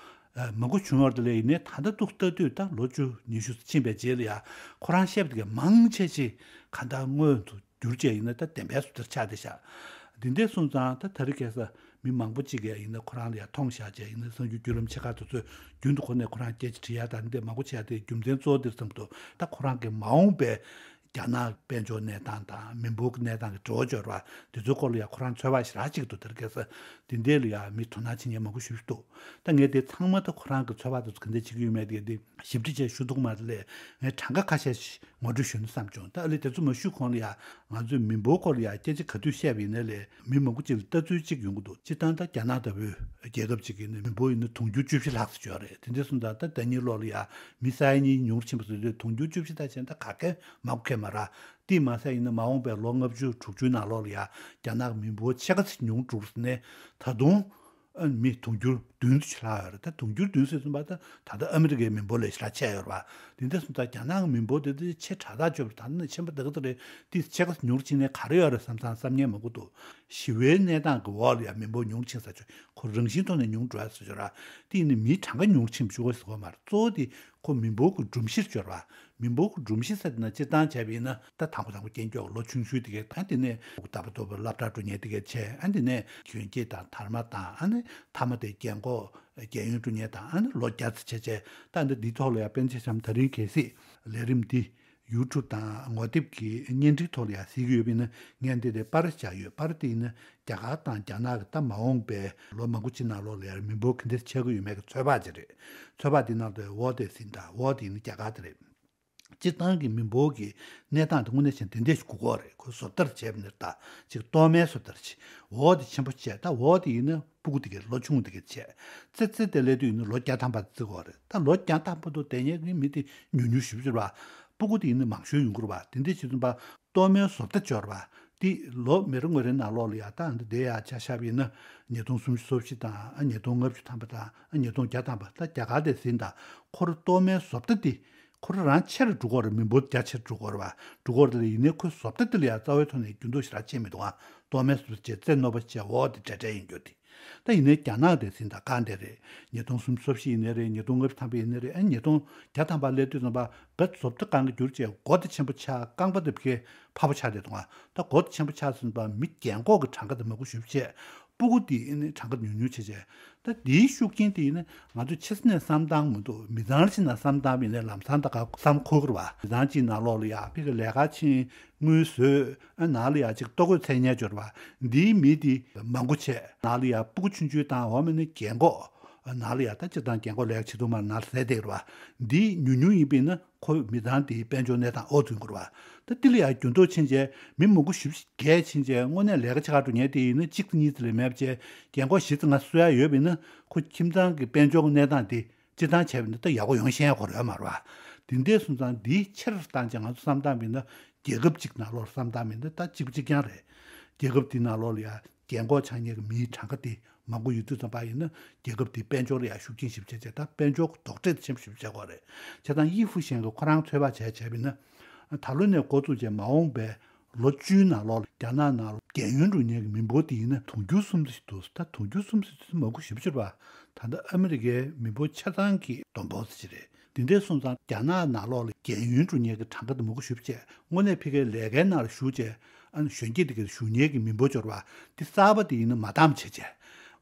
ཨ། མང་པོ་བྱུང་བར་དུ་ལས་ཡིན་ནའི་ད་ལྟ་ཏུ་ལྟ་དུས་ད་ལོ་བཅུ་ཉི་ཤུ་ཕྱིན་པའི་རྗེས་ལ་ཡང་ཁོ་རང་བཤད་པ་དེ་གའི་མང་ཆེ་ཆེ་ག་འདྲ་སྔོན་དུ་བསྒྱུར་བྱས་ཡིན་ན་ད་བདེན་པའི་བཟོ་ལྟར་ཆགས་བསྡད་ཤག་འདི་འདྲ་སོང་ཙང་ད་དེ་རིང་ཁ་སང་མི་མང་པོ་ཅིག་གིས་ཡིན་ན་ཁོ་རང་ལ་ཡང་མཐོང་བཞག་བྱས་ཡིན་ན་གསར་འགྱུར་བརྒྱུད་ལམ་ཆེ་ཁག་དེ་ཚོས་རྒྱུན་དུ་ཁོ་ནས་ཁོ་རང་སྐད་ཆ་དྲི་ཡ་དང་འདི་མང་པོ་བྱས་ཏེ་རྒྱུ་མཚན་གཙོ་བོ་དེར་བསམ་འདུག་ད་ཁོ་རང་གི་མ་འོངས་པའི་རྒྱ་ནག་དཔལ་འབྱོར་གནས་སྟངས་དང་མི་འབོར་གྱི་གནས་སྟངས་ཀྱི་འབྲེལ་བ་འབྱོར་བ་དེ་ཚོའི་སྐོར་ལ་ཡང་ཁོ་རང་ཚོད་དཔག་ཞེ་དྲག་ཅིག་འདུག་དེར་ཁ་སང་དེ་འདྲ་ལ་ཡང་མི་དོ་སྣང་བྱེད་མཁན་མང་པོ་ཞེ་པོ་ཅིག་འདུག་ད་ངས་དེ་ཚང་མ་ད་ཁོ་རང་གི་ཚོད་དཔག་དེ་ཚོ་ག་འདྲ་བྱེད་ཀྱི་ཡོད་མེད་དེ་དེ་ཞིབ་ཕྲ་བྱས་ཞུ་ཐུབ་མ་རེད་ལས། ངས་གྲངས་ཀ་ཁ་ཤས་ཤིག་ངོ་སྤྲོད་ཞུས་ན་བསམ་བྱུང་། ད་ཨ་ལས་དེ་ཚོ་མ་ཞུས་གོང་ལ་ཡང་ང་ཚོས་མི་འབོར་སྐོར་ལ་ཡང་སྐད་ཆ་ག་དུས་བཤད་པ་ཡིན་ན་ལས་མི་མང་པོ་ཅིག་ལ་ལྟ་ཚུལ་གཅིག་ཡོང་གི་འདུག་སྤྱིར་བཏང་ད་རྒྱ་ནག་ལྟ་བུའི་རྒྱལ་ཁབ་ཅིག་གི་ནི་མི་འབོར་ཡིན་ན་དུང་ཕྱུར་བཅུ་བཞི་ལྷག་ཙམ་ཡོད་རེད། དེ་འདྲ་སོང་ཙང་ད་ཟླ་ཉིན་ལོ་ལ་ཡང་མི་ས་ཡ་གཉིས་ཉུང་རུ་ཕྱིན་པ་སོང་དུས་དུང་ཕྱུར་བཅུ་བཞི་ད་བྱས་ན་ད་ག་གེ་མང་པོ་ཁེལ་མ་རེད། དེས་མ་ཟད་ཡིན་ན་མ་འོངས་པའི་ལོ་ལྔ་བཅུ་དྲུག་ཅུའི་ནང་ལོགས་ལ་ཡང་རྒྱ་ནག་གི་མི་འབོར་ཕྱེད་ཀ་ཙམ་ཉུང་འགྲོ་ཟེར་ནས་ད་དུང་། ཨ་ནི་མི་དུང་ཕྱུར་བདུན་ཙམ་ལྷག་ཡོད་རེད། ད་དུང་ཕྱུར་བདུན་ཟེར་སོང་བ་ད་ད་ལྟ་ཨ་མི་རི་ཀའི་མི་འབོར་ལས་ཞེ་དྲག་ཆེ་ཡོད་རེད་པ། དེ་འདྲ་སོང་ཙང་རྒྱ་ནག་གི་མི་འབོར་དེ་དེ་ཆེ་དྲགས་དྲགས་བཅོས་པ་ད་ནི་ཆེན་པོ་འདི་ག་ཚོད་རེད། དེ་ཕྱེད་ཀ་ཉུང་རུ་ཕྱིན་ནས་ག་རེ་ཡོད་རེད་བསམ་བསམ་བསམ་ཉན་མ་དགོས་འདུག་ཞི་བའི་གནས་སྟངས་ཀྱི་འོག་ལ་ཡང་མི་འབོར་ཉུང་རུ་ཕྱིན་ས་ཆོག་ཁོ་རང་བཞིན་ཐོག་ནས་ཉུང་འགྲོ་ཡ་ཟེར་ཆོག་ར། དེ་ཡིན་ནི་མིའི་གྲངས་ཀ་ཉུང་རུ་ཕྱིན་པ་ཞུ་དགོས་ཟེར་དགོས་མ་རེད། གཙོ་བོ་དེ་ཁོ་མི་འབོར་གྱི་སྒྲོམ་གཞིར་འབྱོར་བ། མི་འབོར་གྱི་སྒྲོམ་གཞི་ཟེར་ན་སྤྱིར་བཏང་བྱས་པ་ཡིན་ན་ད་དང་པོ་དང་པོ་སྐྱེས་མགྱོགས་ལོ་ཆུང་ཤོས་དེ་གས། ཨ་དེ་ནས་ད་བར་དུ་སློབ་གྲྭ་འགྲོ་མཁན་དེ་གས་བྱས། ཨ་དེ་ནས་གཞོན་སྐྱེས་དང་དར་མ་དང་། ཨ་ནི་མཐའ་མ་དེ་རྒན་གོག་རྒན་ཡོལ་འགྲོ་མཁན་དང་། ཨ་ནི་ལོ་བརྒྱ་ཙམ་བྱས་བྱས། ད་འདི་འདིའི་ཐོག་ལ་ཡང་པཎ་ཆེན་བྱམས་ད་རིང་གལ་སྲིད་ལས་རིམ་འདི་ཡུ་ཊུབ་དང་ངོ་དེབ་ཀྱི་བརྙན་འཕྲིན་ཐོག་ལ་ཡང་གཟིགས་ཀྱི་ཡོད་པ་ཡིན་ན། ངས་འདི་ལ་པར་བཞག་ཡོད། པར་དེ་ཡིན་ན་རྒྱ་གར་དང་རྒྱ་ནག་གི་ད་མ་འོངས་པའི་ལོ་མང་པོ་ཅིག་ནང་ལོགས་ལ་ཡང་མི་འབོར་ག་འདྲ་ཆགས་ཀྱི་ཡོད་མེད་ཀྱི་ཚོད་དཔག་ཅིག་རེད། ཚོད་དཔག་འདི་ནང་དུ་འོག་དེ་ཟིན། ད་འོག་དེ་ཡིན་ན་རྒྱ་གར་དེ་རེད། སྤྱིར་བཏང་གི་མི་འབོར་གྱི་གནས་སྟངས་དེ་དངོས་གནས་བྱས་ན་དེ་འདྲས་ཞིག་དགོས་ཀྱི་རེད། ཁོ་བཟོ་ལྟ་བྱས་པ་ནི་ད་ཅིག་གཏོར་མའི་བཟོ་ལྟ་ཅིག་འོག་དེ་ཆེན་པོ་བྱས། ད་འོག་དེ་ཡིན་ན་སྤུ་གུ་དེ་གའི་ལོ་ཆུང་དེ་གའི་བྱས། ཙི་ཙི་དེ་སླེབས་དུས་ཡིན་ན་ལོ་བརྒྱ་ཐམ་པ་བརྩི་དགོས་རེད། ད་ལོ་བརྒྱ་ཐམ་པ་དུ་བསྡད་མཁན་གྱི་མི་དེ་ཉུང་ཉུང་ཞེ་པོ་ཅིག་རེད་པ། སྤུ་གུ་དེ་ཡིན་ན་མང་ཤོས་ཡོང་གི་རེད་པ། དེ་འདྲས་བྱས་ཙང་པ་གཏོར་མའི་བཟོ་ལྟ་སྦྱོར་བ་དེ་ལོ་མི་རེ་ངོ་རེ་ནང་ལོགས་ལ་ཡ་ད་འདི་དེ་ཡ་ཆ་བཞག་པ་ཡིན་ན་ཉིས་སྟོང་སུམ་ཅུ་སོ་བཞི་དང་། ཨ་ཉིས་སྟོང་ལྔ་བཅུ་ཐམ་པ་དང་། ཨ་ཉིས་སྟོང་བརྒྱ་ཐམ་པ། ད་རྒྱ་གར་དེ་ཟིན། ད་ཁོ་རང་གཏོར་མའི་བཟོ་ལྟ་དེ་ཁོ་རང་རང་ཆེ་རུ་འགྲོ་གི་རེད། མི་འབོར་རྒྱ་ཆེར་འགྲོ་གི་རེད་པ། འགྲོ་གི་རེད་ལ། ཡིན་ནའི་ཁོའི་བཟོ་ལྟ་དེ་ལ་ཡང་རྩ་བའི་ཐོག་ནས་འགྱུར་ལྡོག་ཞེ་དྲག་ཕྱིན་མི་འདུག་ཨ། གཏོར་མའི་བཟོ་ལྟ་བྱས་ཙི་ཙི་རྣོ་པོ་བྱས། འོག་དེ་བྲེལ་བྲེལ་ཡིན་རྒྱུ་དེ། ད་ཡིན་ནའི་རྒྱ་ནག་དེ་ཟིན། ད་གང་དེ་རེད། ཉིས་སྟོང་སུམ་ཅུ་སོ་བཞི་ཡིན་ནའི་རེད། ཉིས་སྟོང་ལྔ་བཅུ་ཐམ་པ་ཡིན་ནའི་རེད། ཨ་ཉིས་སྟོང་བརྒྱ་ཐམ་པ་སླེབས་དུས་ཙམ་པ་བེད་བཟོ་ལྟ་གང་གི་འགྱུར་བྱས། སྒོ་དེ་ཆེན་པོ་ཆགས། རྐང་པ་དེ་ཕ་གི་ཕར་པོ་ཆགས་བསྡད་འདུག་ཨ། ད་སྒོ་དེ་ཆེན་པོ་ཆགས་ཟིན་པ་མི་རྒན་གོག་གི་གྲངས་ཀ་དེ་མང་པོ་ཞེ་པོ་བྱས། སྤུ་གུ་དེ་ནི་གྲངས་ཀ་ཉུང་ཉུང་བྱས་བྱས། ད་དེའི་ཤུགས་རྐྱེན་དེ་ཡིན་ན་ང་ཚོ་ཆེ་ས་ནས་བསམ་སྟངས་མི་འདུག་མི་ཚང་ཕྱི་ནས་བསམ་སྟངས་ཡིན་ནའི་ལམ་སང་ད་ག་བསམ་འཁོར་གི་རེད་པ། མི་ཚང་གཅིག་ནང་ལོགས་ལ་ཡ་ཕ་གི་ལས་ཀ་ཕྱིན། དངུལ་བཟོས། ཨ་ནང་ལ་ཡ་ཅིག་ལྟོ་གོས་འཚོལ་མཁན་ཅིག་ཡོད་རེད་པ། འདིའི་མི་དེ་མང་པོ་བྱས། ནང་ལ་ཡ་སྤུ་གུ་ཆུང་ཆུང་དང་། འོ་མ་ནི་རྒན་གོག་ནང་ལ་ཡ་ད་སྤྱིར་བཏང་རྒན་གོག་ལས་ཀ་བྱེད་ཐུབ་མ་རེད། ནང་ལ་ཟས་བསྡད་ཀྱི་རེད་པ། འདི་ཉུང་ཉུང་ཡིན་པ་ཡིན་ན་ཁོ་མི་ཚང་དེའི་དཔལ་འབྱོར་གནས་སྟངས་འོ་ཚུན་དགོས་རེད་པ། ད་དེ་ལ་ཡ་འགྱུར་ལྡོག་ཕྱིན་བྱས་མི་མང་པོ་ཞེ་པོ་ཅིག་རྒས་ཕྱིན་བྱས། དངོས་གནས་ལས་ཀ་བྱེད་གར་འགྲོ་མཁན་དེ་ཡིན་ན་གཅིག་གཉིས་ཙམ་ལས་མེད་པ་བྱས། རྒན་གོག་བཞི་ཙམ་ལྔ་གསོ་ཡ་ཡོད་པ་ཡིན་ན་ཁོ་ཁྱིམ་ཚང་གི་དཔལ་འབྱོར་གནས་སྟངས་དེ་སྤྱིར་བཏང་བྱས་པ་ཡིན་ན་ད་ཡག་པོ་ཡོང་ཤེས་ཡ་ཁོ་རང་ཡོད་མ་རེད་པ། དེ་འདྲ་སོང་ཙང་འདི་ཆེ་རུ་བཏང་བྱས་ང་ཚོ་བསམ་སྟངས་ཡིན་ན། རྒྱལ་ཁབ་གཅིག་ནང་ལོགས་བསམ་སྟངས་ཡིན་ན་ད་གཅིག་པ་གཅིག་རྐྱང་རེད། རྒྱལ་ཁབ་དེ་ནང་ལོགས་ལ་ཡ་རྒན་གོག་ཆགས་མཁན་གྱི་མིའི་གྲངས་ཀ་དེ་མང་པོ་ཡོད་དུས་ཙམ་པ་ཡིན་ན། རྒྱལ་ཁབ་དེའི་དཔལ་འབྱོར་ལ་ཡང་ཤུགས་རྐྱེན་ཞེ་པོ་ཅིག་བྱས། ད་དཔལ་འབྱོར་གྱི་རྡོག་ཁྲེས་ཆེན་པོ་ཞེ་པོ་ཅིག་ཆགས་ཀྱི་ཡོད་རེད། བྱས་ཙང་དབྱི་ཧྥུ་ཞན་གྱིས་ཁོ་རང་ཚོད་དཔག་བྱས་བྱས་པ་ཡིན་ན། ད་ལོ་ནས་འགོ་བཙུགས་བྱས་མ་འོངས་པའི་ལོ་བཅུའི་ནང་ལོགས་ལ་རྒྱ་ནག་ནང་ལ་རྒན་ཡོལ་འགྲོ་མཁན་གྱི་མི་འབོར་དེ་ཡིན་ན་དུང་ཕྱུར་གསུམ་ཙམ་ཞིག་འདུག་ད་དུང་ཕྱུར་གསུམ་ཙམ་དེ་མང་པོ་ཞེ་པོ་ཅིག་རེད་པ། ད་ལྟ་ཨ་མི་རི་ཀའི་མི་འབོར་ཆ་ཚང་གི་བསྡོམས་པ་ཙམ་ཞིག་རེད། དེ་འདྲ་སོང་ཙང་རྒྱ་ནག་ནང་ལོགས་ལ་རྒན་ཡོལ་འགྲོ་མཁན་གྱི་གྲངས་ཀ་དེ་མང་པོ་ཞེ་པོ་ཅིག་དངོས་གནས་ཕ་གིའི་ལས་ཀའི་ནང་ལ་ཞུགས་བྱས། ཨ་ནི་གཞོན་སྐྱེས་དེ་གའི་ཞུགས་མཁན་གྱི་མི་འབོར་སྦྱོར་བ་དེ་གསར་པ་དེ་ཡིན་ན་མ་འདང་བྱས་བྱས།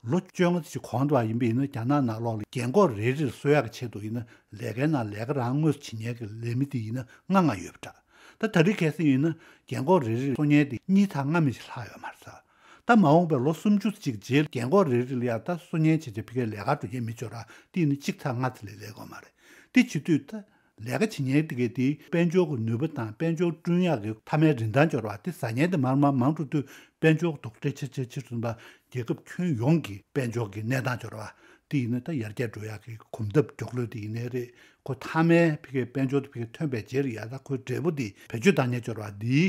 ལོ་བཅོ་ལྔ་ཙམ་ཞིག་གོང་དུ་བ་ཡིན་པ་ཡིན་ན། རྒྱ་ནག་ནང་ལོགས་ལ་རྒན་གོག་རེ་རེར་གསོ་ཡག་གི་ཆེད་དུ་ཡིན་ན། ལས་ཀའི་ནང་ལས་ཀ་རང་དངོས་སུ་བྱེད་མཁན་གྱི་ལས་མི་དེ་ཡིན་ན་ལྔ་ལྔ་ཡོད་པ་འདྲ། ད་ད་རེས་གལ་སྲིད་ཡིན་ན་རྒན་གོག་རེ་རེར་གསོ་མཁན་དེ་གཉིས་ཐག་ལྔ་མི་ཞིག་ལྷག་ཡོད་མ་རེད་ས། ད་མ་འོངས་པའི་ལོ་སུམ་ཅུ་ཙམ་ཅིག་རྗེས་རྒན་གོག་རེ་རེ་ལ་ཡ་ད་གསོ་མཁན་བྱས་བྱས་ཕ་གིའི་ལས་ཀ་འགྲོ་མཁན་མི་སྦྱོར་བ་དེ་ཡིན་ན་གཅིག་ཐག་ལྔ་ཙམ་ལས་སླེབས་ཀྱི་ཡོད་མ་རེད། དེ་བྱེད་དུས་ད་ལས་ཀ་བྱེད་མཁན་དེ་གའི་དེའི་དཔལ་འབྱོར་གྱི་ནུས་པ་དང་དཔལ་འབྱོར་བསྐྲུན་ཡག་གི་མཐའ་མའི་རིན་ཐང་སྦྱོར་བ་དེ། ཟ་མཁན་དེ་མར་མར་མང་འགྲོ་དུས་དཔལ་འབྱོར་རྡོག་ཁྲེས་ཆེ་ཆེ་ཆེ་སོང་བ། རྒྱལ་ཁབ་ཁྱོན་ཡོངས་ཀྱི་དཔལ་འབྱོར་གྱི་གནས་སྟངས་སྦྱོར་བ་དེ་ཡིན་ན་ད་ཡར་རྒྱས་འགྲོ་ཡག་གི་གོམ་སྟབས་མགྱོགས་ལོས་དེ་ཡིན་ནའི་རེད། ཁོ་མཐའ་མའི་ཕ་གིའི་དཔལ་འབྱོར་དེ་ཕ་གིར་ཐོན་པའི་རྗེས་ལ་ཡ་ད་ཁོའི་འབྲས་བུ་དེ་བེད་སྤྱོད་བཏང་མཁན་སྦྱོར་བ་འདིའི་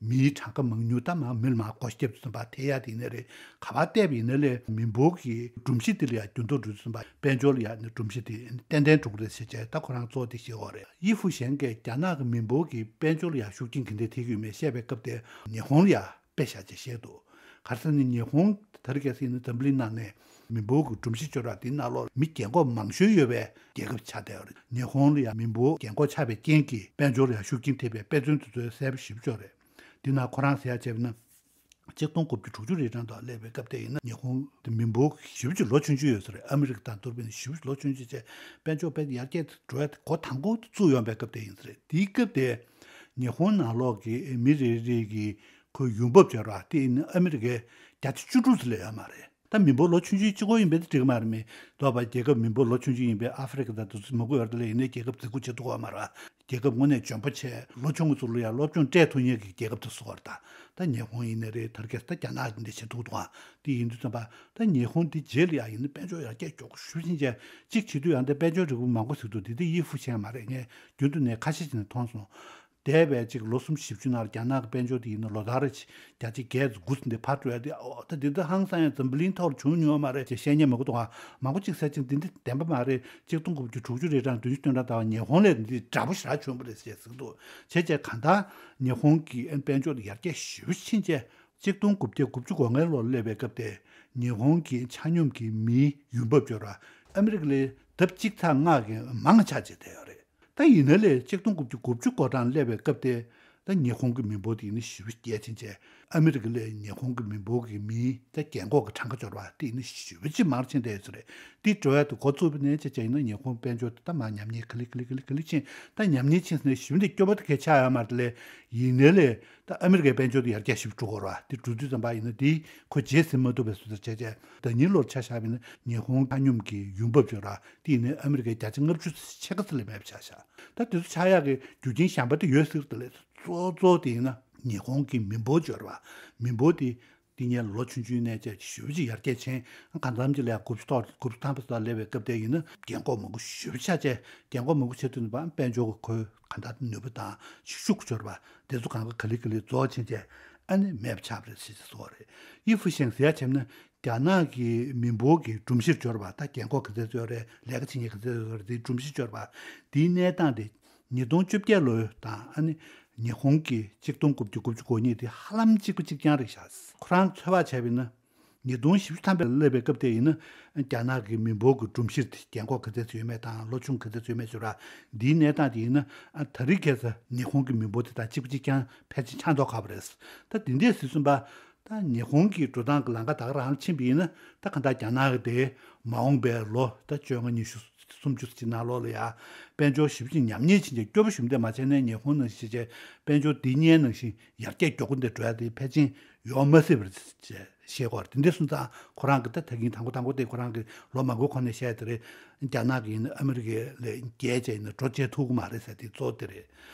མིའི་གྲངས་ཀ་མང་ཉུང་ད་མར་མི་ལ་མར་བགོ་བཤའ་བརྒྱབ་ཙམ་པ་ཐེབས་ཡག་དེ་ཡིན་ནའི་རེད། ག་པར་བལྟས་པ་ཡིན་ན་ལས་མི་འབོར་གྱི་སྒྲོམ་གཞི་དེ་ལ་ཡང་འགྱུར་ལྡོག་འགྲོ་ཙམ་པ། དཔལ་འབྱོར་ལ་ཡང་ནི་སྒྲོམ་གཞི་དེ་ཏན་ཏན་འགྲོ་གི་རེད་ཟེར་བྱས་ད་ཁོ་རང་གཙོ་བོ་དེ་བཤད་ཀྱི་ཡོད་རེད། དབྱི་ཧྥུ་ཞན་གྱིས་རྒྱ་ནག་གི་མི་འབོར་གྱི་དཔལ་འབྱོར་ལ་ཡང་ཤུགས་རྐྱེན་ག་འདྲས་ཐེབས་ཀྱི་ཡོད་མེད་བཤད་པའི་སྐབས་དེ་ཉི་ཧོང་ལ་ཡང་དཔེ་བཞག་བྱས་བཤད་འདུག་ག་རེ་ཟེར་ན་ཉི་ཧོང་ད་རེས་གལ་སྲིད་ཡིན་ན་འཛམ་བུ་གླིང་ནང་ནས་མི་འབོར་གྱི་སྒྲོམ་གཞི་སྦྱོར་བ་དེའི་ནང་ལོགས་མི་རྒན་གོག་མང་ཤོས་ཡོད་པའི་རྒྱལ་ཁབ་ཆགས་བསྡད་ཡོད་རེད། ཉི་ཧོང་ལ་ཡང་མི་འབོར་རྒན་གོག་ཆགས་པའི་རྐྱེན་གྱིས་དཔལ་འབྱོར་ལ་ཡང་ཤུགས་རྐྱེན་ཐེབས་པའི་དཔེ་མཚོན་དེ་ཚོ་གསལ་པོ་ཞེ་པོ་ཅིག་ཡོད་རེད། དེ་ན་ཁོ་རང་ཟེར་ཡ་བྱས་པ་ན། ཆིག་སྟོང་དགུ་བརྒྱ་དྲུག་ཅུ་རེ་གྲངས་དུ་སླེབས་པའི་སྐབས་དེ་ཡིན་ན་ཉི་ཧོང་དེ་མི་འབོར་ཞེ་པོ་ཅིག་ལོ་ཆུང་ཆུང་ཡོད་ས་རེད། ཨ་མི་རི་ཀ་དང་བསྡུར་བ་ཡིན་ན་ཞེ་པོ་ཅིག་ལོ་ཆུང་ཆུང་བྱས་དཔལ་འབྱོར་དཔེ་ཡར་རྒྱས་འགྲོ་ཡ་དེ་འགོ་དང་པོ་བཙུགས་ཡོང་པའི་སྐབས་དེ་ཡིན་ས་རེད། དེའི་སྐབས་དེ་ཉི་ཧོང་ནང་ལོགས་ཀྱི་མི་རེ་རེ་གི་ཁོའི་ཡོང་འབབ་སྦྱོར་བ་དེ་ཡིན་ན་ཨ་མི་རི་ཀའི་བརྒྱ་ཆ་བཅུ་དྲུག་ཙམ་ལས་ཡོད་མ་རེད། ད་མི་འབོར་ལོ་ཆུང་ཆུང་གཅིག་པོ་ཡིན་པས་དེ་འགྲིག་གི་མ་རེད། མི་ལྡོག་པ་རྒྱལ་ཁབ་མི་འབོར་ལོ་ཆུང་ཆུང་ཡིན་པའི་ཨ་ཧྥེ་རི་ཁ་དང་དེ་ཚོ་མང་པོ་ཡོད་རེད། དེ་ལ་ཡིན་ནའི་རྒྱལ་ཁབ་འཛིན་ཁུལ་བྱེད་ཐུབ་ཀྱི་ཡོད་མ་རེད། རྒྱལ་ཁབ་དངོས་གནས་འཇོན་པོ་བྱས་ལོ་ཆུང་ངུ་ཚོ་ལ་ཡང་སློབ་སྦྱོང་སྤྲད་ཐུབ་མཁན་གྱི་རྒྱལ་ཁབ་དེ་བཟོ་བར་ད། ད་ཉི་ཧོང་ཡིན་ནའི་རེད། ད་རྒྱ་ད་རྒྱ་ནག་འདི་འདྲ་བྱེད་ཐུབ་འདུག་ཨ། དེ་ཡིན་དུས་ཙམ་པ་ད་ཉི་ཧོང་འདི་རྗེས་ལ་ཡང་ཡིན་ན་དཔལ་འབྱོར་ཡར་རྒྱས་མགྱོགས་ཤུགས་ཆེན་བྱས། གཅིག་བྱེད་དུས་ཡང་འདི་དཔལ་འབྱོར་རིག་པ་མང་པོ་ཟེར་འདུག་འདི་དེ་དབྱི་ཧྥུ་ཞན་མ་རེད། ངས་རྒྱུན་དུ་ནས་ཁ་ཤས་ཅིག་ནས་མཐོང་སོང་། འདས་པའི་གཅིག་ལོ་གསུམ་བཞི་བཅུ་ནང་ལ་རྒྱ་ནག་གི་དཔལ་འབྱོར་དེ་ཡིན་ན་ལོ་ལྟར་རེ་བཞིན་བརྒྱ་ཆ་བརྒྱད་དགུ་ཙམ་དེ་འཕར་འགྲོ་ཡ་དེ། ཨོ་ད་འདི་འདི་ཧང་སང་ཡང་འཛམ་བུ་གླིང་ཐོག་ལ་བྱུང་མྱོང་མ་རེད་ཅེས་བཤད་མཁན་མང་པོ་འདུག་ཨ། མང་པོ་ཅིག་ཟེར་ཅིང་འདི་འདི་བདེན་པ་མ་རེད། གཅིག་སྟོང་དགུ་བརྒྱ་དྲུག་ཅུ་རེ་གྲངས་བདུན་ཅུ་དོན་གྲངས་ལྟ་བ་ཉི་ཧོང་ལས་འདི་འདྲ་པོ་ཞེ་དྲག་བྱུང་བ་རེད་ཅེས་ཟེར་འདུག་བྱས་བྱས་གང་ལྟར་ཉི་ཧོང་གི་དཔལ་འབྱོར་ཡར་རྒྱས་ཞེ་པོ་ཕྱིན་བྱས་གཅིག་སྟོང་དགུ་བརྒྱ་དགུ་བཅུ་གོ་ལྔའི་ལོར་སླེབས་པའི་སྐབས་དེ་ཉི་ཧོང་གི་ཆ་སྙོམས་ཀྱི་མིའི་ཡོང་འབབ་སྦྱོར་བ་ཨ་མི་རི་ཀ་ལས་ལྡབ་གཅིག་ཚེག་ལྔ་གི་མང་ཆགས་བྱས་བསྡད་ཡོད་རེད། ད་ཡིན་ན་ལས་ཆིག་སྟོང་དགུ་བརྒྱ་དགུ་བཅུ་གོ་གྲངས་སླེབས་པའི་སྐབས་དེ། ད་ཉི་ཧོང་གི་མི་འབོར་དེ་ཡིན་ན་ཞེ་པོ་རྒྱས་ཕྱིན་བྱས། ཨ་མི་རི་ཀ་ལས་ཉི་ཧོང་གི་མི་འབོར་གྱི་མིའི་ད་རྒན་འཁོགས་ཀྱི་གྲངས་ཀ་འབྱོར་བ་དེ་ཡིན་ན་ཞེ་པོ་ཅིག་མང་རུ་ཕྱིན་བསྡད་ཡོད་ས་རེད། དེ་འགྲོ་ཡ་དེ་འགོ་བཙུགས་པ་ནས་བྱས་བྱས་ཡིན་ན་ཉི་ཧོང་དཔལ་འབྱོར་དེ་ད་མར་ཉམས་ཉེས་ག་ལེ་ག་ལེ་ག་ལེ་ག་ལེ་ཕྱིན། ད་ཉམས་ཉེས་ཕྱིན་ཟེར་ནས་ཞེ་པོ་འདི་སྐྱོ་པོ་དེ་གས་ཆགས་ཡོད་མ་རེད་ལས། ཡིན་ནའི་ལས་ད་ཨ་མི་རི་ཀའི་དཔལ་འབྱོར་དེ་ཡར་རྒྱས་ཞེ་པོ་འགྲོ་གི་རེད་བ། དེ་འགྲོ་དུས་ཙམ་པ་ཡིན་ན་དེ་ཁོ་རྗེས་ཟིན་མ་ཐུབ་པའི་བཟོ་ལྟར་བྱས་བྱས། ཟླ་ཉིན་ལོར་ཆ་བཞག་པ་ཡིན་ན་ཉི་ཧོང་ཆ་སྙོམས་ཀྱི་ཡོང་འབབ་འབྱོར་བ་དེ་ཡིན་ན་ཨ་མི་རི་ཀའི་བརྒྱ་ཆ་ལྔ་བཅུ་ཕྱེད་ཀ་ཙམ་ལས་མེད་པ་ཆགས་བཞག། ད་དེ་ཚོ་ཆགས་ཡག་གི་རྒྱུ་རྐྱེན་གཞན་པ་དེ་ཡོད་སྲིད་དེ་ལས། གཙོ་གཙོ་དེ་ཡིན་ན་ཉི་ཧོང་གི་མི་འབོར་འབྱོར་བ། མི་འབོར་དེ་དེ་ཉིད་ལོ་ཆུང་ཆུང་ནས་བཅས་ཞེ་པོ་ཅིག་ཡར་རྒྱས་ཕྱིན། གང་འཚམ་ཅིག་ལ་དགུ་བཅུ་ཐོག་དགུ་བཅུ་ཐམ་པ་ཙམ་སླེབས་པའི་སྐབས་དེ་ཡིན་ན་རྒན་འཁོགས་མང་པོ་ཞེ་པོ་ཆགས་བྱས། རྒན་འཁོགས་མང་པོ་ཆགས་དུས་ཙམ་པ་དཔལ་འབྱོར་གྱི་ཁོའི་གང་ལྟར་ནུས་པ་དང་ཤུགས་ཤུགས་འབྱོར་བ་དེ་ཚོ་གང་ག་ག་ལེ་ག་ལེ་རྫོགས་ཕྱིན་བྱས། ཨ་ནི་མེད་པ་ཆགས་པ་རེད་ཟེར་གྱི་སོ་རེད། ཡི་ཧྥུ་ཤན་ཟེར་ཡ་བྱས་ན་རྒྱ་ནག་གི་མི་འབོར་གྱི་སྒྲོམ་གཞིར་འབྱོར་བ། ད་རྒན་འཁོགས་ག་ཚད་ཡོད་རེད། ལས་ཀ་བྱེད་མཁན་ག་ཚད་ཡོད་རེད། དེའི་སྒྲོམ་གཞིར་འབྱོར་བ། དེའི་གནས་སྟངས་དེ་ཉིས་སྟོང་བཅོ་བརྒྱད་ལོའི་དང་ཨ་ནི་ཉི་ཧོང་གི་ཆིག་སྟོང་དགུ་བརྒྱ་དགུ་བཅུ་གོ་གཉིས་དེ་ཧ་ལམ་གཅིག་པ་གཅིག་རྐྱང་རེད་ཤག། ཁོ་རང་ཚོད་དཔག་བྱས་པ་ཡིན་ན། ཉིས་སྟོང་བཞི་བཅུ་ཐམ་པ་སླེབས་པའི་སྐབས་དེ་ཡིན་ན། རྒྱ་ནག་གི་མི་འབོར་གྱི་སྒྲོམ་གཞིར་དེ་རྒན་འཁོགས་ག་ཚད་ཡོད་མེད་དང་ལོ་ཆུང་ག་ཚད་ཡོད་མེད་ཟེར་བ། འདིའི་གནས་སྟངས་དེ་ཡིན་ན། ཨ་ད་རེས་ཁ་སང་ཉི་ཧོང་གི་མི་འབོར་དེ་དང་གཅིག་པ་གཅིག་རྐྱང་ཕལ་ཆེར་ཆགས་མདོག་ཁ་པོ་རེད། ད་དེ་འདྲས་ཟེར་སོང་པ། ད་ཉི་ཧོང་གི་འགྲོ་སྟངས་ཀྱི་ལམ་ཁ་ད་ག་རང་ཕྱིན་པ་ཡིན་ན། ད་ག་ད་རྒྱ་ནག་གི་དེ་མ་འོངས་པའི་ལོ་ད་བཅོ་ལྔ་ཉི་ཤུ་སུམ་ཅུ་ཅིག་ནང་ལོགས་ལ་ཡ་དཔལ་འབྱོར་ཞེ་པོ་ཅིག་ཉམས་ཉེས་ཕྱིན་བྱས། སྐྱོ་པོ་ཞེ་པོ་འདི་མ་བྱས་ནས་ཉི་ཧོང་ནང་བཞིན་བྱས་བྱས་དཔལ་འབྱོར་འདི་སྔོན་ནང་བཞིན་ཡར་རྒྱས་མགྱོགས་པོ་འདི་འགྲོ་ཡ་དེ་ཕལ་ཆེར་ཡོང་མ་སྲིད་པ་རེད་ཅེས་བཤད་ཀྱི་ཡོད་རེད། དེ་འདྲ་སོང་ཙང་ཁོ་རང་གི་ད་ད་གིན་དང་པོ་དང་པོ་དེ་ཁོ་རང་གི་ལོ་མང་པོའི་གོང་ནས་བཤད་དེ་རེད། རྒྱ་ནག་གི་ཡིན་ན་ཨ་མི་རི་ཀ་ལས་རྒྱལ་བྱས་ཡིན་ན་འགྲོ་བྱེད་ཐུབ་ཀྱི་མ་རེད་ཟེར་དེ་གཙོ་བོ་དེ་རེད།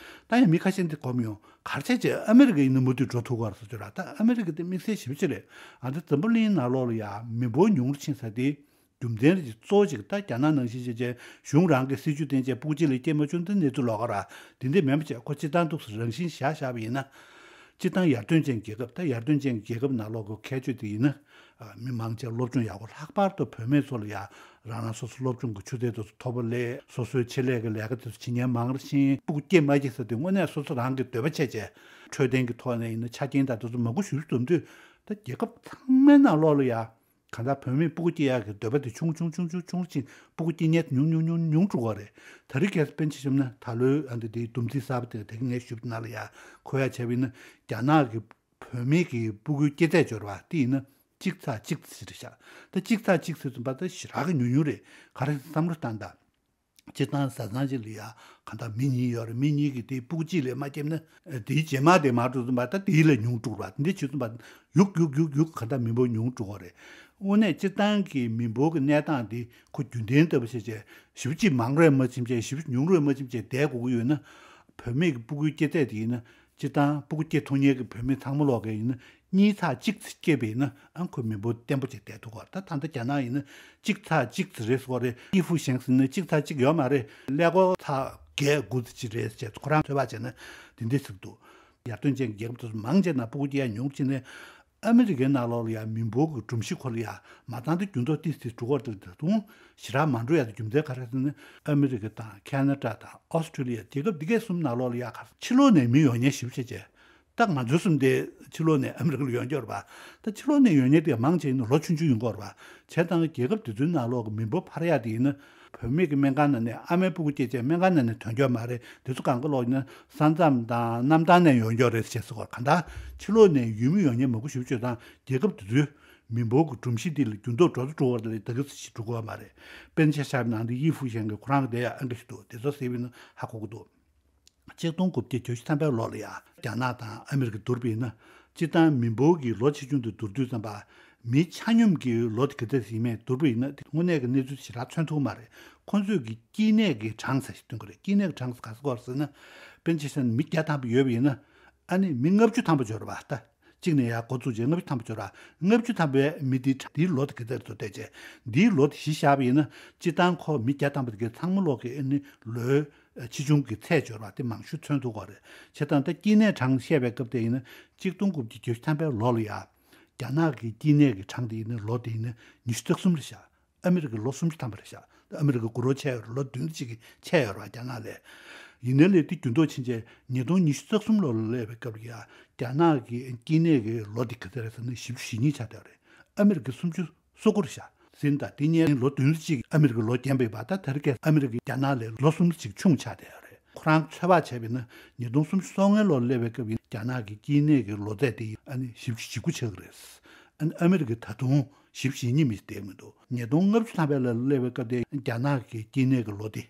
ད་ཡང་མི་ཁ་ཤས་འདི་གོ་མི་ཡོང་། ག་རེ་བྱས་བྱས་ཨ་མི་རི་ཀ་ཡིན་ན་མུ་མཐུད་འགྲོ་ཐུབ་ཀྱི་རེད་ཟེར་གྱི་རེད། ད་ཨ་མི་རི་ཀ་དེ་དམིགས་བསལ་ཞེ་པོ་ཅིག་རེད། ཨ་འདི་འཛམ་བུ་གླིང་ནང་ལོགས་ལ་ཡ་མི་འབོར་ཉུང་རུ་ཕྱིན་ས་དེ། རྒྱུ་མཚན་རེད་ཅེས་གཙོ་བོ་གཅིག་ད་རྒྱ་ནག་ནང་བཞིན་བྱས་བྱས་གཞུང་རང་གི་སྲིད་ཇུས་བརྟེན་བྱས་སྤུ་གུ་གཅིག་ལས་སྐྱེས་མ་བྱུང་། འདི་གནས་ཚུལ་ལོགས་ཀ་ར། དེ་འདྲས་མིན་པ་བྱས་ཁོ་སྤྱིར་བཏང་འདུག་སེ་རང་བཞིན་བཞག་བཞག་པ་ཡིན་ན། སྤྱིར་བཏང་ཡར་ཐོན་ཅན་རྒྱལ་ཁབ། ད་ཡར་ཐོན་ཅན་རྒྱལ་ཁབ་ནང་ལོགས་ཀྱི་ཁྱད་ཆོས་དེ་ཡིན་ན། ཨ་མི་མང་ཆེ་སློབ་སྦྱོང་ཡག་པོ། ལྷག་པར་དུ་བུད་མེད་ཚོ་ལ་ཡ་རང་རང་སོ་སོ་སློབ་སྦྱོང་གི་ཆུ་ཚད་དེ་ཚོ་མཐོ་པོ་སླེབས། སོ་སོའི་ཆེད་ལས་ཀྱི་ལས་ཀ་དེ་ཚོ་བྱེད་མཁན་མང་རུ་ཕྱིན། སྤུ་གུ་སྐྱེས་མ་སྐྱེས་ཟེར་དེ་དངོས་གནས་སོ་སོ་རང་གིས་འདོད་པ་བྱས་བྱས། འཕྲོད་བསྟེན་གྱི་ཐོག་ནས་ཡིན་ན། ཆ་རྐྱེན་དང་དེ་ཚོ་མང་པོ་ཞེ་པོ་འཛོམས་དུས། ད་རྒྱལ་ཁབ་ཚང་མའི་ནང་ལོགས་ལ་ཡ། གང་ལྟར་བུད་མེད་སྤུ་གུ་སྐྱེ་ཡག་གི་འདོད་པ་དེ་ཆུང་ཆུང་ཆུང་ཆུང་ཆུང་ཕྱིན། སྤུ་གུ་སྐྱེ་མཁན་དེ་ཉུང་ཉུང་ཉུང་ཉུང་འགྲོ་གི་རེད། ད་རེས་ཁ་སང་དཔེར་ཆ་བཞག་ན་ད་ལོའི་ཨ་འདི་དེའི་བསྡོམས་རྩིས་གསར་པ་དེ་དེ་གི་ངས་ཞུས་པ་ནང་ལ་ཡ་གོ་ཡ་བྱས་པ་ཡིན་ན། རྒྱ་ནག་གི་བུད་མེད་ཀྱི་སྤུ་གུའི་སྐྱེ་ཚད་འབྱོར་བ་དེ་ཡིན་ན་གཅིག་ཚེག་གཅིག་ཙམ་རེད་ཤག། ད་གཅིག་ཚེག་གཅིག་ཟེར་དུས་ཙམ་པ་ད་ཞེ་དྲག་གི་ཉུང་ཉུང་རེད། ག་རེ་བསམ་བློ་བཏང་དང་། སྤྱིར་བཏང་བཟའ་ཚང་གཅིག་ལ་ཡ་གང་ལྟར་མི་གཉིས་ཡོད་རེད། མི་གཉིས་ཀྱིས་དེའི་སྤུ་གུ་གཅིག་ལས་མ་སྐྱེས་ན། དེའི་རྗེས་མ་དེ་མར་འགྲོ་དུས་ཙམ་པ་ད་དེའི་ལས་ཉུང་འགྲོ་བ། འདི་བྱེད་དུས་ཙམ་པ་ཡུག་ཡུག་ཡུག་ཡུག་གང་ལྟར་མི་འབོར་ཉུང་འགྲོ་བ་རེད། དངོས་གནས་སྤྱིར་བཏང་གི་མི་འབོར་གྱི་གནས་སྟངས་དེ་ཁོ་རྒྱུན་ལྡན་ལྟ་བུ་བྱས་བྱས་ཞེ་པོ་ཅིག་མང་རུ་མ་ཕྱིན་བྱས། ཞེ་པོ་ཉུང་རུ་མ་ཕྱིན་བྱས་བསྡད་དགོས་ཀྱི་ཡོད་ན། བུད་མེད་ཀྱི་སྤུ་གུའི་སྐྱེ་ཚད་དེ་ཡིན་ན། སྤྱིར་བཏང་སྤུ་གུ་སྐྱེ་ཐུབ་མཁན་གྱི་བུད་མེད་ཚང་མ་ལོག་གི་ཡིན་ན། གཉིས་ཚེག་གཅིག་ཙམ་སྐྱེས་པ་ཡིན་ན་ཨང་ཁོའི་མི་འབོར་བརྟན་པོ་ཅིག་བསྡད་ཐུབ་ཀྱི་རེད། ད་ད་ལྟ་རྒྱ་ནག་ཡིན་ན་གཅིག་ཚེག་གཅིག་ཙམ་རེད་ཟེར་གྱི་རེད། ཡི་ཧྥུ་ཤན་ཟེར་ན་གཅིག་ཚེག་གཅིག་ཡོད་མ་རེད། ཀླད་ཀོར་ཚེག་བརྒྱད་དགུ་ཙམ་ཅིག་རེད་ཅེས་ཁོ་རང་ཚོད་དཔག་བྱས་ན་དེ་འདྲས་ཟེར་གྱི་འདུག། ཡར་ཐོན་ཅན་གྱི་རྒྱལ་ཁབ་དེ་ཚོ་མང་ཆེ་ན་སྤུ་གུ་སྐྱེ་ཡ་ཉུང་ཕྱིན་ནས། ཨ་མི་རི་ཀའི་ནང་ལོགས་ལ་ཡང་མི་འབོར་གྱི་སྒྲོམ་གཞི་ཁོ་ལ་ཡང་མ་ཚང་དུ་འགྱུར་ལྡོག་ཏིག་ཙམ་འགྲོ་གི་རེད། ད་དུང་ཞེ་དྲག་མ་འགྲོ་ཡ་དེ་རྒྱུ་མཚན་ག་རེ་ཟེར་ན། ཨ་མི་རི་ཀ་དང་ཁེ་ན་ཌ་དང་ཨོ་སི་ཁྲུ་ལི་ཡ། རྒྱལ་ཁབ་འདི་གའི་གསུམ་ནང་ལོགས་ལ་ཡང་ཕྱི་ལོགས་ནས་མི་ཡོང་མཁན་ཞེ་པོ་ཅིག་བྱས། ད་ང་ཚོ་གསུམ་དེ་ཕྱི་ལོགས་ནས་ཨ་མི་རི་ཀ་ལ་ཡོང་རྒྱུ་རེད་པ། ད་ཕྱི་ལོགས་ནས་ཡོང་མཁན་དེ་མང་ཆེ་ཡིན་ན་ལོ་ཆུང་ཆུང་ཡོང་གི་ཡོད་རེད་པ། བྱས་ཙང་རྒྱལ་ཁབ་དེ་ཚོའི་ནང་ལོགས་ཀྱི་མི་འབོར་འཕར་ཡ་དེ་ཡིན་ན། བུད་མེད་ཀྱི་སྨན་ཁང་ནང་ནས། ཨ་མའི་སྤུ་གུ་སྐྱེས་བྱས་སྨན་ཁང་ནང་ནས་ཐོན་རྒྱུ་མ་རེད། དེ་ཚོ་གང་ག་ལོག་ཡིན་ན་ས་མཚམས་དང་གནམ་ཐང་ནས་ཡོང་རྒྱུ་རེད་ཅེས་ཟེར་གོ། གང་ལྟར་ཕྱི་ལོགས་ནས་ཡུལ་མི་ཡོང་མཁན་མང་པོ་ཞེ་པོ་ཅིག་ཡོད་ཙང་རྒྱལ་ཁབ་དེ་ཚོའི་མི་འབོར་གྱི་སྒྲོམ་གཞི་དེ་ལ་འགྱུར་ལྡོག་འགྲོ་ཚུལ་འགྲོ་བ་ལ་ད་གི་ཞིག་འགྲོ་གི་ཡོད་མ་རེད། དཔེར་ན་ཆ་བཞག་ན་ནང་དེ་ཡི་ཧྥུ་ཞན་གྱི་ཁོ་རང་གི་དེ་ཡང་ཨང་ཀི་ཞིག་འདུག། དེ་ཚོ་གཟིགས་པ་ཡིན་ན་ཧ་གོ་གི་འདུག། ཆིག་སྟོང་དགུ་བརྒྱ་བརྒྱད་ཅུ་ཐམ་པའི་ལོ་ལ་ཡ་རྒྱ་ནག་དང་ཨ་མི་རི་ཀ་བསྡུར་བ་ཡིན་ན། སྤྱིར་བཏང་མི་འབོར་གྱི་ལོ་ཆེ་ཆུང་དེ་བསྡུར་དུས་ཙམ་པ། མི་ཆ་སྙོམས་ཀྱི་ལོ་དེ་ག་ཚད་ཡིན་མིན་བསྡུར་བ་ཡིན་ན། དེ་དངོས་གནས་ཀྱི་གནས་ཚུལ་ཞེ་དྲག་མཚོན་ཐུབ་མ་རེད། ཁོང་ཚོས་ཀྱི་སྐྱེ་གནས་ཀྱི་གྲངས་ཟེར་ཞིག་སྟོན་གྱི་རེད། སྐྱེ་གནས་ཀྱི་གྲངས་ཟེར་ག་ཟེར་གྱི་ཡོད་རེད་ཟེར་ན། དཔེར་ན་ཆ་བཞག་ན་མི་བརྒྱ་ཐམ་པ་ཡོད་པ་ཡིན་ན། ཨ་ནི་མི་ལྔ་བཅུ་ཐམ་པ་འབྱོར་བ། ད་གཅིག་ནས་ཡར་འགོ་བཙུགས་བྱས་ལྔ་བཅུ་ཐམ་པ་འབྱོར་བ། ལྔ་བཅུ་ཐམ་པའི་མི་དེའི་གྲངས་དེའི་ལོ་དེ་ག་ཚད་རེད་བལྟས་བྱས། འདིའི་ལོ་དེ་གཞི་བཞག་པ་ཡིན་ན། སྤྱིར་བཏང་ཁོ་མི་བརྒྱ་ཐམ་པ་དེ་གའི་ཚང་མ་ལོག་གི་ཨ་ནི་ལོའི་ཆེ་ཆུང་གི་ཚད་འབྱོར་བ་དེ་མང་ཤོས་མཚོན་ཐུབ་ཀྱི་རེད། བྱས་ཙང་ད་སྐྱེ་གནས་གྲངས་བཤད་པའི་སྐབས་དེ་ཡིན་ན། ཆིག་སྟོང་དགུ་བརྒྱ་བརྒྱད་ཅུ་ཐམ་པའི་ལོ་ལ་ཡ། རྒྱ་ནག་གི་སྐྱེ་གནས་ཀྱི་གྲངས་དེ་ཡིན་ན་ལོ་དེ་ཡིན་ན་ཉི་ཤུ་རྩ་གསུམ་རེད་ཤག། ཨ་མི་རི་ཀའི་ལོ་སུམ་ཅུ་ཐམ་པ་རེད་ཤག། ཨ་མི་རི་ཀ་དགུང་ལོ་ཆེ་བ་རེད། ལོ་བདུན་ཅུ་ཅིག་ཆེ་ཡོད་རེད་བ་རྒྱ་ནག་ལས། ཡིན་ནའི་ལས་དེ་འགྱུར་ལྡོག་ཕྱིན་བྱས་ཉིས་སྟོང་ཉི་ཤུ་རྩ་གསུམ་ལོ་ལ་སླེབས་པའི་སྐབས་ལ་ཡ། རྒྱ་ནག་གི་སྐྱེ་གནས་ཀྱི་ལོ་དེ་ག་ཚད་རེད་ཟེར་ན་བཞི་བཅུ་ཞེ་གཉིས་ཆགས་བསྡད་ཡོད་རེད། ཨ་མི་རི་ཀའི་སུམ་ཅུ་སོ་དགུ་རེད་ཤག། ཟིན་ད་དེ་སྔོན་ལོ་བདུན་ཅུ་ཅིག་ཨ་མི་རི་ཀའི་ལོ་རྒན་པ་ཡིན་པ། ད་དེ་རིང་ཁ་སང་ཨ་མི་རི་ཀས་རྒྱ་ནག་ལས་ལོ་སུམ་ཅུ་ཅིག་ཆུང་ཆགས་བསྡད་ཡོད་རེད། ཀྲང་ཚོད་དཔག་བྱས་པ་ཡིན་ན་ཉིས་སྟོང་སུམ་ཅུ་སོ་ལྔའི་ལོར་སླེབས་པའི་སྐབས་ཡིན་རྒྱ་ནག་གི་སྐྱེ་གནས་ཀྱི་ལོ་ཚད་དེ་ཨ་ནི་བཞི་བཅུ་ཞེ་དགུ་ཆགས་ཀྱི་རེད། ཨ་ནི་ཨ་མི་རི་ཀ་ད་དུང་བཞི་བཅུ་ཞེ་གཉིས་མིན་བསྡད་མི་འདུག་ཉིས་སྟོང་ལྔ་བཅུ་ཐམ་པའི་ལོར་སླེབས་པའི་སྐབས་དེ་རྒྱ་ནག་གི་སྐྱེ་གནས་ཀྱི་ལོ་དེ་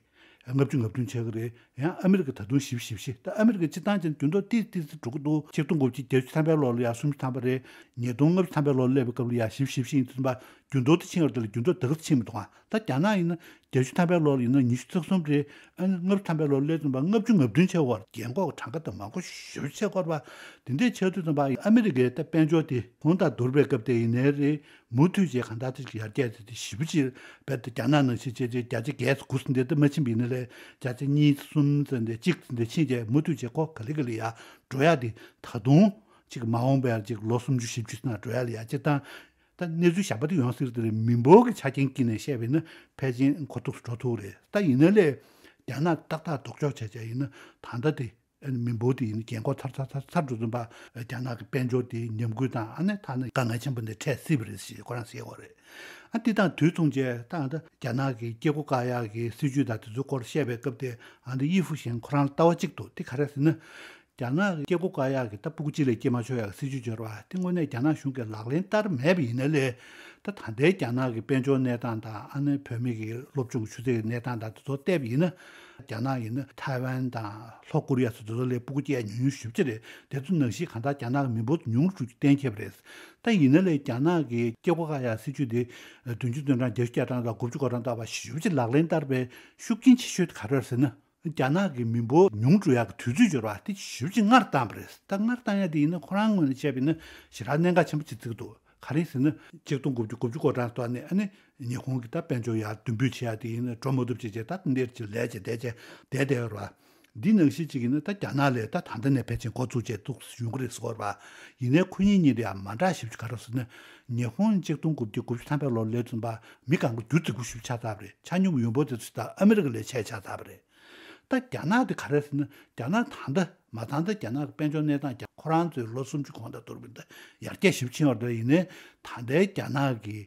ལྔ་བཅུ་ང་བདུན་ཆགས་ཀྱི་རེད། ཡང་ཨ་མི་རི་ཀ་ད་དུང་བཞི་བཅུ་ཞེ་བཞི། ད་ཨ་མི་རི་ཀ་སྤྱིར་བཏང་ཅན་འགྱུར་ལྡོག་ཏིག་ཏིག་ཙམ་འགྲོ་གི་འདུག་ཆིག་སྟོང་དགུ་བརྒྱ་བརྒྱད་ཅུ་ཐམ་པའི་ལོར་ལ་ཡང་སུམ་ཅུ་ཐམ་པ་རེད། ཉིས་སྟོང་ལྔ་བཅུ་ཐམ་པའི་ལོར་སླེབས་པའི་སྐབས་ལ་ཡང་བཞི་བཅུ་ཞེ་བཞི་ཡིན་ཙམ་པ་འགྱུར་ལྡོག་དེ་ཕྱིན་ཡོད་རེད། དེ་ལ་འགྱུར་ལྡོག་ད་ག་ཚོད་ཕྱིན་མི་འདུག་ཨ། ད་རྒྱ་ནག་ཡིན་ན་བརྒྱད་ཅུ་ཐམ་པའི་ལོར་ཡིན་ན་ཉི་ཤུ་རྩ་གསུམ་རེད། ཨ་ནི་ལྔ་བཅུ་ཐམ་པའི་ལོར་སླེབས་ཙམ་པ་ལྔ་བཅུ་ང་བདུན་ཆགས་ཀྱི་ཡོད་རེད། རྒན་འཁོགས་གྲངས་ཀ་དང་མང་པོ་ཞེ་པོ་ཆགས་ཀྱི་ཡོད་རེད་པ། དེ་འདྲ་ཆགས་དུས་ཙམ་པ་ཨ་མི་རི་ཀའི་ད་དཔལ་འབྱོར་དེ་གོང་དང་བསྡུར་བའི་སྐབས་དེ་ཡིན་ནའི་རེད། མུ་མཐུད་བྱས་གང་ལྟར་དེ་ཡར་རྒྱས་དེ་དེ་ཞེ་པོ་ཅིག་རྦད་དེ་རྒྱ་ནག་ནང་བཞིན་བྱས་བྱས་བརྒྱ་ཆ་བརྒྱད་ཙམ་དགུ་ཙམ་དེ་ད་མ་ཕྱིན་པ་ཡིན་ན་ལས་བརྒྱ་ཆ་གཉིས་གསུམ་ཙམ་དེ་གཅིག་ཙམ་དེ་ཕྱིན་བྱས་མུ་མཐུད་བྱས་ཁོ་ག་ལེ་ག་ལེ་ཡར་འགྲོ་ཡག་དེ་ད་དུང་ཅིག་མ་འོངས་པའི་ཅིག་ལོ་སུམ་ཅུ་བཞི་བཅུ་ཙམ་ནང་འགྲོ་ཡག་ལ་ཡ་སྤྱིར་བཏང་ད་གནས་ཚུལ་གཞན་པ་དེ་ཡོང་སྲིད་དེ་རེད། མི་འབོར་གྱི་ཆ་རྐྱེན་དཀྱིལ་ནས་བཤད་པ་ཡིན་ན་ཕལ་ཆེར་མགོ་ཐུག་ཏུ་འགྲོ་ཐུབ་རེད། ད་ཡིན་ན་ལས་རྒྱ་ནག་ཏག་ཏག་ལྡོག་ཕྱོགས་བྱས་བྱས་ཡིན་ན་ད་ལྟ་དེ། ཨ་ནི་མི་འབོར་དེ་ཡིན་ན་རྒན་འཁོགས་ཚར་ཚར་ཚར་ཚར་འགྲོ་བཞིན་པ། རྒྱ་ནག་གི་དཔལ་འབྱོར་དེ་ཉམས་རྒུད་དང་ཨ་ནི་ཐ་ན་དཀའ་ངལ་ཆེན་པོ་འདི་འཕྲད་སྲིད་པ་རེད་ཞེས་ཁོ་རང་ཟེར་གྱི་ཡོད་རེད། ཨ་འདི་དང་དུས་མཚུངས་བྱས་ད་ཨ་ད་རྒྱ་ནག་གི་སྐྱེ་སྒོ་བཀག་ཡག་གི་སྲིད་ཇུས་དང་དེ་ཚོའི་སྐོར་བཤད་པའི་སྐབས་དེ་ཨ་ད་ཡི་ཧྥུ་ཞན་ཁོ་རང་ལ་ལྟ་བ་གཅིག་འདུག་དེ་ག་རེ་ཟེར་ན། རྒྱ་ནག་གི་སྐྱེ་སྒོ་བཀག་ཡག་གི་ད་སྤུ་གུ་གཅིག་ལས་སྐྱེས་མ་ཆོག་ཡག་གི་སྲིད་ཇུས་སྦྱོར་བ་དེ་དངོས་གནས་རྒྱ་ནག་གཞུང་གིས་ལག་ལེན་བསྟར་མེད་པ་ཡིན་ན་ལས། ད་ད་ལྟའི་རྒྱ་ནག་གི་དཔལ་འབྱོར་གནས་སྟངས་དང་ཨ་ནི་བོད་མི་གི་སློབ་སྦྱོང་གི་ཆུ་ཚད་ཀྱི་གནས་སྟངས་དང་དེ་ཚོ་བལྟས་པ་ཡིན་ན། རྒྱ་ནག་ཡིན་ན་ཐའེ་ཝན་དང་ལྷོ་ཀོ་རི་ཡ་སོགས་དེ་ཚོ་ལས་སྤུ་གུ་སྐྱེ་ཉུང་ཉུང་ཞེ་པོ་ཅིག་རེད། དེ་ཚོ་ནང་བཞིན་གང་ལྟར་རྒྱ་ནག་གི་མི་འབོར་ཉུང་རུ་འགྲོ་རྒྱུ་གཏན་འཁེལ་བ་རེད། ད་ཡིན་ན་ལས་རྒྱ་ནག་གི་སྐྱེ་སྒོ་བཀག་ཡག་སྲིད་ཇུས་དེ་བདུན་ཅུ་དོན་གྲངས་བརྒྱད་ཅུ་གྱ་གྲངས་དང་དགུ་བཅུ་གོ་གྲངས་ལྟ་བུ་ཞེ་པོ་ཅིག་ལག་ལེན་བསྟར་བའི་ཤུགས་རྐྱེན་ཆེ་ཤོས་དེ་ག་རེ་རེད་ཟེར་ན། རྒྱ་ནག་གི་མི་འབོར་ཉུང་འགྲོ་ཡག་གི་དུས་ཚོད་སྦྱོར་བ་དེ་ཞེ་པོ་ཅིག་སྔར་བཏང་བ་རེད། ད་སྔར་བཏང་ཡག་དེ་ཡིན་ན་ཁོ་རང་ངོས་ནས་བཤད་པ་ཡིན་ན་ཞེ་དྲག་གནད་འགག་ཆེན་པོ་ཅིག་བརྩི་གི་འདུག་ག་རེ་ཟེར་ན་ཆིག་སྟོང་དགུ་བརྒྱ་དགུ་བཅུ་གོ་གྲངས་ཐོག་ནས་ཨ་ནི་ཉི་ཧོང་གི་ད་དཔལ་འབྱོར་ཡར་མདུན་སྤོས་བྱེད་ཡག་དེ་ཡིན་ན་འགྲོ་མ་ཐུབ་བྱས་བྱས་ད་འདིར་ཅིག་ལས་བྱས་བསྡད་བྱས་བསྡད་བསྡད་ཡོད་རེད་བ། འདི་ནང་བཞིན་ཅིག་ཡིན་ན་ད་རྒྱ་ནག་ལས་ད་ད་ལྟ་ནས་ཕལ་ཆེར་འགོ་བཙུགས་བྱས་འདུག་ཡོང་གི་རེད་ཟེར་བ། ཡིན་ནའི་ཁོ་གཉིས་གཉིས་དེ་ཡང་མ་འདྲ་ཞིབ་ཅིག་ག་རེ་ཟེར་ན་ཉི་ཧོང་ཆིག་སྟོང་དགུ་བརྒྱ་དགུ་བཅུ་ཐམ་པའི་ལོར་སླེབས་ཙམ་པ་མི་གང་ག་རྒྱུ་རྫིག་པོ་ཞིབ་ཆགས་ཚར་བ་རེད། ཆ་སྙོམས་ཡོང་འབབ་དེ་ཚོ་ད་ཨ་མི་རི་ཀ་ལས་ཆེ་ཆགས་ཚར་བ་རེད། ད་རྒྱ་ནག་དེ་ག་རེ་ཟེར་ན་རྒྱ་ནག་ད་ལྟ་མ་ཚང་ད་རྒྱ་ནག་གི་དཔལ་འབྱོར་གནས་སྟངས་ཀྱང་ཁོ་རང་ཚོའི་ལོ་སུམ་ཅུ་གོང་དང་བསྡུར་བ་ཡིན་ད་ཡར་རྒྱས་ཞེ་པོ་ཕྱིན་ཡོད་རེད། ཡིན་ནའི་ད་ལྟའི་རྒྱ་ནག་གི་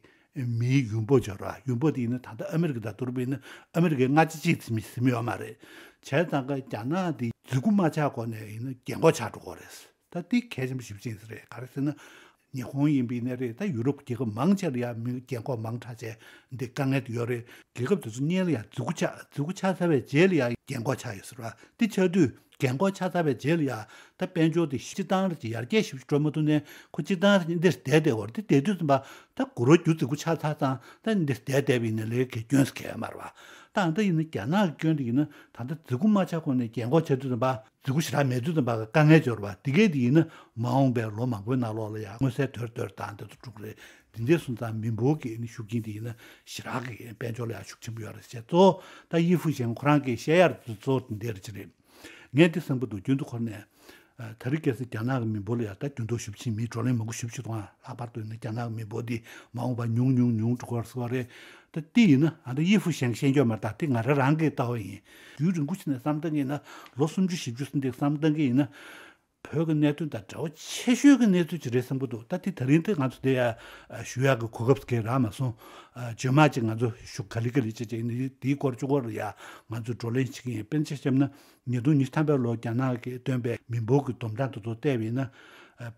མིའི་ཡོང་འབབ་སྦྱོར་བ་ཡོང་འབབ་དེ་ཡིན་ན་ད་ལྟ་ཨ་མི་རི་ཀ་དང་བསྡུར་བ་ཡིན་ན་ཨ་མི་རི་ཀའི་ལྔ་ཆ་གཅིག་ཙམ་ཟིན་ཡོད་མ་རེད། བྱས་ཙང་ཀ་རྒྱ་ནག་དེ་རྫིག་པོ་མ་ཆགས་གོང་ནས་ཡིན་ན་རྒན་འཁོགས་ཆགས་འགྲོ་གི་རེད། ད་དེ་གལ་ཆེན་པོ་ཞེ་པོ་ཅིག་རེད། ག་རེ་ཟེར་ན། ཉི་ཧོང་ཡིན་པའི་ནས་རེད། ད་ཡུ་རོབ་རྒྱལ་ཁབ་མང་ཆེ་ལ་ཡང་མི་རྒན་འཁོགས་མང་དྲགས་བྱས་འདི་དཀའ་ངལ་དེ་ཡོད་རེད། རྒྱལ་ཁབ་དེ་ཚོ་སྔོན་ལ་ཡང་རྫིག་པོ་ཆགས་རྫིག་པོ་ཆགས་ཚར་བའི་རྗེས་ལ་ཡང་རྒན་འཁོགས་ཆགས་ཡོད་ཟེར་བ་འདི་ཆགས་དུས་རྒན་འཁོགས་ཆགས་ཚར་བའི་རྗེས་ལ་ཡང་ད་དཔལ་འབྱོར་དེ་སྤྱིར་བཏང་རེད་ཅེས་ཡར་རྒྱས་ཞེ་པོ་ཅིག་འགྲོ་མ་ཐུབ་ནས་ཁོ་སྤྱིར་བཏང་རེད་འདིར་བསྡད་བསྡད་པ་རེད། དེ་བསྡད་དུས་ཙམ་པ་ད་གུ་རུ་རྒྱུ་རྫིག་པོ་ཆགས་ཚར་ཙང་ད་འདིར་བསྡད་བསྡད་པ་ཡིན་ན་ལས་ཀའི་སྐྱོན་ཟེར་གྱི་ཡོད་མ་རེད་བ། ད་ཨ་ད་ཡིན་ན་རྒྱ་ནག་གི་སྐྱོན་དེ་ཡིན་ན་ད་ལྟ་རྫིག་པོ་མ་ཆགས་གོང་ནས་རྒན་འཁོགས་ཆགས་དུས་ཙམ་པ། རྫིག་པོ་ཞེ་དྲག་མེད་དུས་ཙམ་པ་དཀའ་ངལ་འབྱོར་བ་དེ་གས་དེ་ཡིན་ན་མ་འོངས་པའི་ལོ་མང་པོའི་ནང་ལོགས་ལ་ཡང་མངོན་གསལ་དོད་དོད་དང་དེ་ཚོ་འགྲོ་གི་རེད། དེ་འདྲའི་སོང་ཙང་མི་འབོར་གྱི་ཤུགས་རྐྱེན་དེ་ཡིན་ན་ཞེ་དྲག་གི་དཔལ་འབྱོར་ལ་ཡང་ཤུགས་ཆེན་པོ་ཡོད་རེད་ཅེས་གཙོ་བོ་ད་ཡི་ཧྥུ་ཞན་ཁོ་རང་གིས་བཤད་ཡ་རེད། གཙོ་བོ་དེ་འདྲ་ཅིག་རེད། ངས་འདི་བསམ་གྱི་འདུག་རྒྱུན་དུ་འཁོར་ནས་ད་རེས་གལ་སྲིད་རྒྱ་ནག་གི་མི་འབོར་ལ་ཡང་ད་འགྱུར་ལྡོག་ཞེ་པོ་ཕྱིན་མི་བགྲོ་གླེང་མང་པོ་ཞེ་པོ་ཅིག་འདུག་ཨ་ལྷག་པར་དུ་ཡིན་ན་རྒྱ་ནག་གི་མི་འབོར་འདི་མ་འོངས་པ་ཉུང་ཉུང་ཉུང་འགྲོ་གི་རེད་ཟེར་བ་རེད། ད་འདི་ཡིན་ན་ཨ་ད་ཡི་ཧྥུ་ཞན་ཤེས་འཇོག་མ་རེད། ད་འདི་ང་རང་རང་གི་ལྟ་བ་ཡིན། དུས་རིང་པོ་ཞིག་ནས་བསམ་བཏང་གི་ཡིན་ན་ལོ་སུམ་ཅུ་བཞི་བཅུ་ཟིན་འདི་བསམ་བཏང་གི་ཡིན་ན། བོད་ཀྱི་གནད་དོན་དང་འབྲེལ་བ་ཆེ་ཤོས་ཀྱི་གནས་ཚུལ་ཅིག་རེད་བསམ་གྱི་འདུག་ད་དེ་ད་རིང་དེ་ང་ཚོ་དེ་ཡ་ཞུ་ཡག་གི་གོ་སྐབས་ཀྱི་རག་མ་སོང་། རྗེས་མ་ཅིག་ང་ཚོ་ཞུ་ག་ལེ་ག་ལེ་བྱས་བྱས་ནས་དེའི་སྐོར་གཅིག་པོར་ཡ་ང་ཚོ་བགྲོ་གླེང་བྱེད་ཀྱི་ཡིན། དཔེར་ན་ཆ་བཞག་ན་ཉིས་སྟོང་ཉི་ཤུ་ཐམ་པའི་ལོར་རྒྱ་ནག་གིས་བཏོན་པའི་མི་འབོར་གྱི་བསྡོམས་གྲངས་དེ་ཚོ་བལྟས་པ་ཡིན་ན།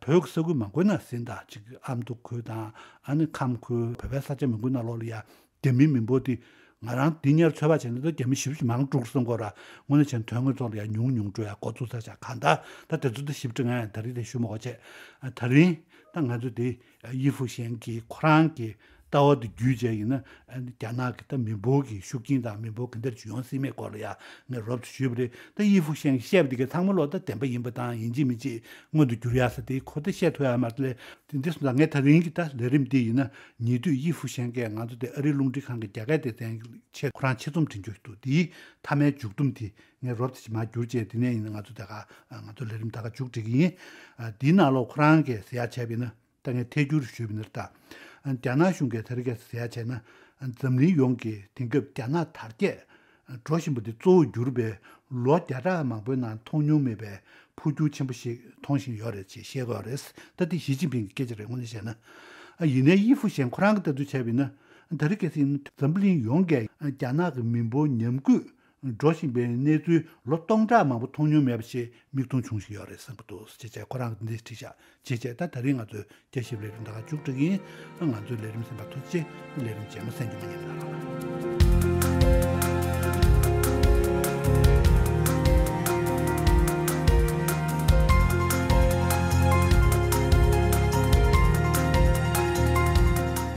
བོད་ཀྱི་ས་ཁུལ་མང་པོའི་ནང་ཟིན་ད་ཅིག་ཨ་མདོ་ཁུལ་དང་ཨ་ནི་ཁམས་ཁུལ་བོད་པའི་ས་ཆ་མང་པོའི་ནང་ལོགས་ལ་ཡ། རྒྱ་མིའི་མི་འབོར་དེ་ང་རང་འདི་སྔོན་ཚོད་དཔག་བྱས་ན་ད་རྒྱ་མི་ཞེ་པོ་ཅིག་མང་དྲགས་བསམ་གྱི་ཡོད་ར། དངོས་གནས་བྱས་ན་དོན་དངོས་ཐོག་ལ་ཡང་ཉུང་ཉུང་འགྲོ་ཡ་འགོ་བཙུགས་ཚར་ཤག་གང་ལྟར་ད་དེ་ཚོ་ད་ཞིབ་ཕྲ་ང་ཡང་ད་རེས་དེ་ཞུ་མ་དགོས་བྱས། ད་རིང་ད་ང་ཚོ་དེ་ཡི་ཧྥུ་ཞན་གྱི་ཁོ་རང་གི་ལྟ་བ་དེ་བརྒྱུད་བྱས་ཡིན་ན་རྒྱ་ནག་གི་ད་མི་འབོར་གྱི་ཤུགས་རྐྱེན་དང་མི་འབོར་ག་འདྲ་ཅིག་ཡོང་སྲིད་མེད་སྐོར་ལ་ཡང་ངས་རོབ་ཙམ་ཞུས་པ་རེད། ད་ཡི་ཧྥུ་ཞན་གྱིས་བཤད་པ་དེ་གའི་ཚང་མ་ལོག་ད་བདེན་པ་ཡིན་པ་དང་ཡིན་གཅིག་མིན་གཅིག་མངོན་དུ་གྱུར་ཡ་ས་དེ་ཁོ་ད་བཤད་ཐུབ་ཡ་མ་རེད། དེ་འདྲ་སོང་ཙང་ངས་ད་རིང་གི་ད་ལས་རིམ་འདི་ཡིན་ན་ཉེ་དུས་ཡི་ཧྥུ་ཞན་གྱིས་ང་ཚོ་དེ་ཨ་རིའི་རླུང་འཕྲིན་ཁང་གི་རྒྱ་སྐད་སྡེ་ཚན་ཆེད་ཁོ་རང་ཆེད་རྩོམ་འབྲི་རྒྱུ་ཞིག་འདུག་དེའི་མཐའ་མའི་མཇུག་སྡོམ་དེ་ངས་རོབ་ཙམ་ཞིག་མར་བསྒྱུར་བྱས་དེ་ནས་ཡིན་ན་ང་ཚོ་ད་ག་ང་ཚོ་ལས་རིམ་ད་ག་མཇུག་སྒྲིལ་གྱི་ཡིན། ཨ། དེའི་ནང་ལོགས་ཁོ་རང་གིས་ཟེར་ཡ་བྱས་པ་ཡིན་ན་ད་ངས་ཐད་སྒྱུར་ཞུས་པ་ཡིན་ན་ད། རྒྱ་ནག་གཞུང་གིས་ད་རེས་ག་ཟེར་ཡ་བྱས་ན་འཛམ་གླིང་ཡོངས་ཀྱི་དེང་སྐབས་རྒྱ་ནག་དར་རྒྱས་འགྲོ་བཞིན་པ་འདི་གཙོ་བོར་གྱུར་པའི་ལོ་བརྒྱ་ཕྲག་མང་པོའི་ནང་མཐོང་མྱོང་མེད་པའི་འཕོ་འགྱུར་ཆེན་པོ་ཞིག་མཐོང་བཞིན་ཡོད་རེད་ཅེས་བཤད་ཀྱི་ཡོད་རེད། ད་འདི་ཞི་ཅིན་ཕིང་གི་སྐད་ཆ་རེད་དངོས་གནས་བཤད་ན། ཨ། ཡིན་ནའི་ཡི་ཧྥུ་ཞན་ཁོ་རང་གིས་ལྟ་ཚུལ་བྱས་པ་ཡིན་ན་ད་རེས་གལ་སྲིད་ཡིན་ན་འཛམ་བུ་གླིང་ཡོངས་ཀྱིས་རྒྱ་ནག་གི་མི་འབོར་ཉམས་རྒུད་ འགྲོ་བཞིན་པའི་གནས་ཚུལ་ལོ་སྟོང་ཕྲག་མང་པོ་མཐོང་མྱོང་མེད་པ་ཞིག་མིག་མཐོང་བྱུང་བཞིན་ཡོད་རེད་བསམ་གྱི་འདུག་ཅེས་བྱས། ཁོ་རང་གིས་འདི་འདྲས་བྲིས་ཤག་ཅེས་བྱས། ད་དེ་རིང་ང་ཚོའི་བསྐྱར་ཞིབ་ལས་རིམ་ད་ག་མཇུག་སྒྲིལ་གྱི་ཡིན། ང་ཚོའི་ལས་རིམ་གསན་པར་ཐུགས་རྗེ་ཆེ། ལས་རིམ་རྗེས་མ་གསན་རྒྱུ་མ་བསྙེལ་གནང་རོགས་གནང་།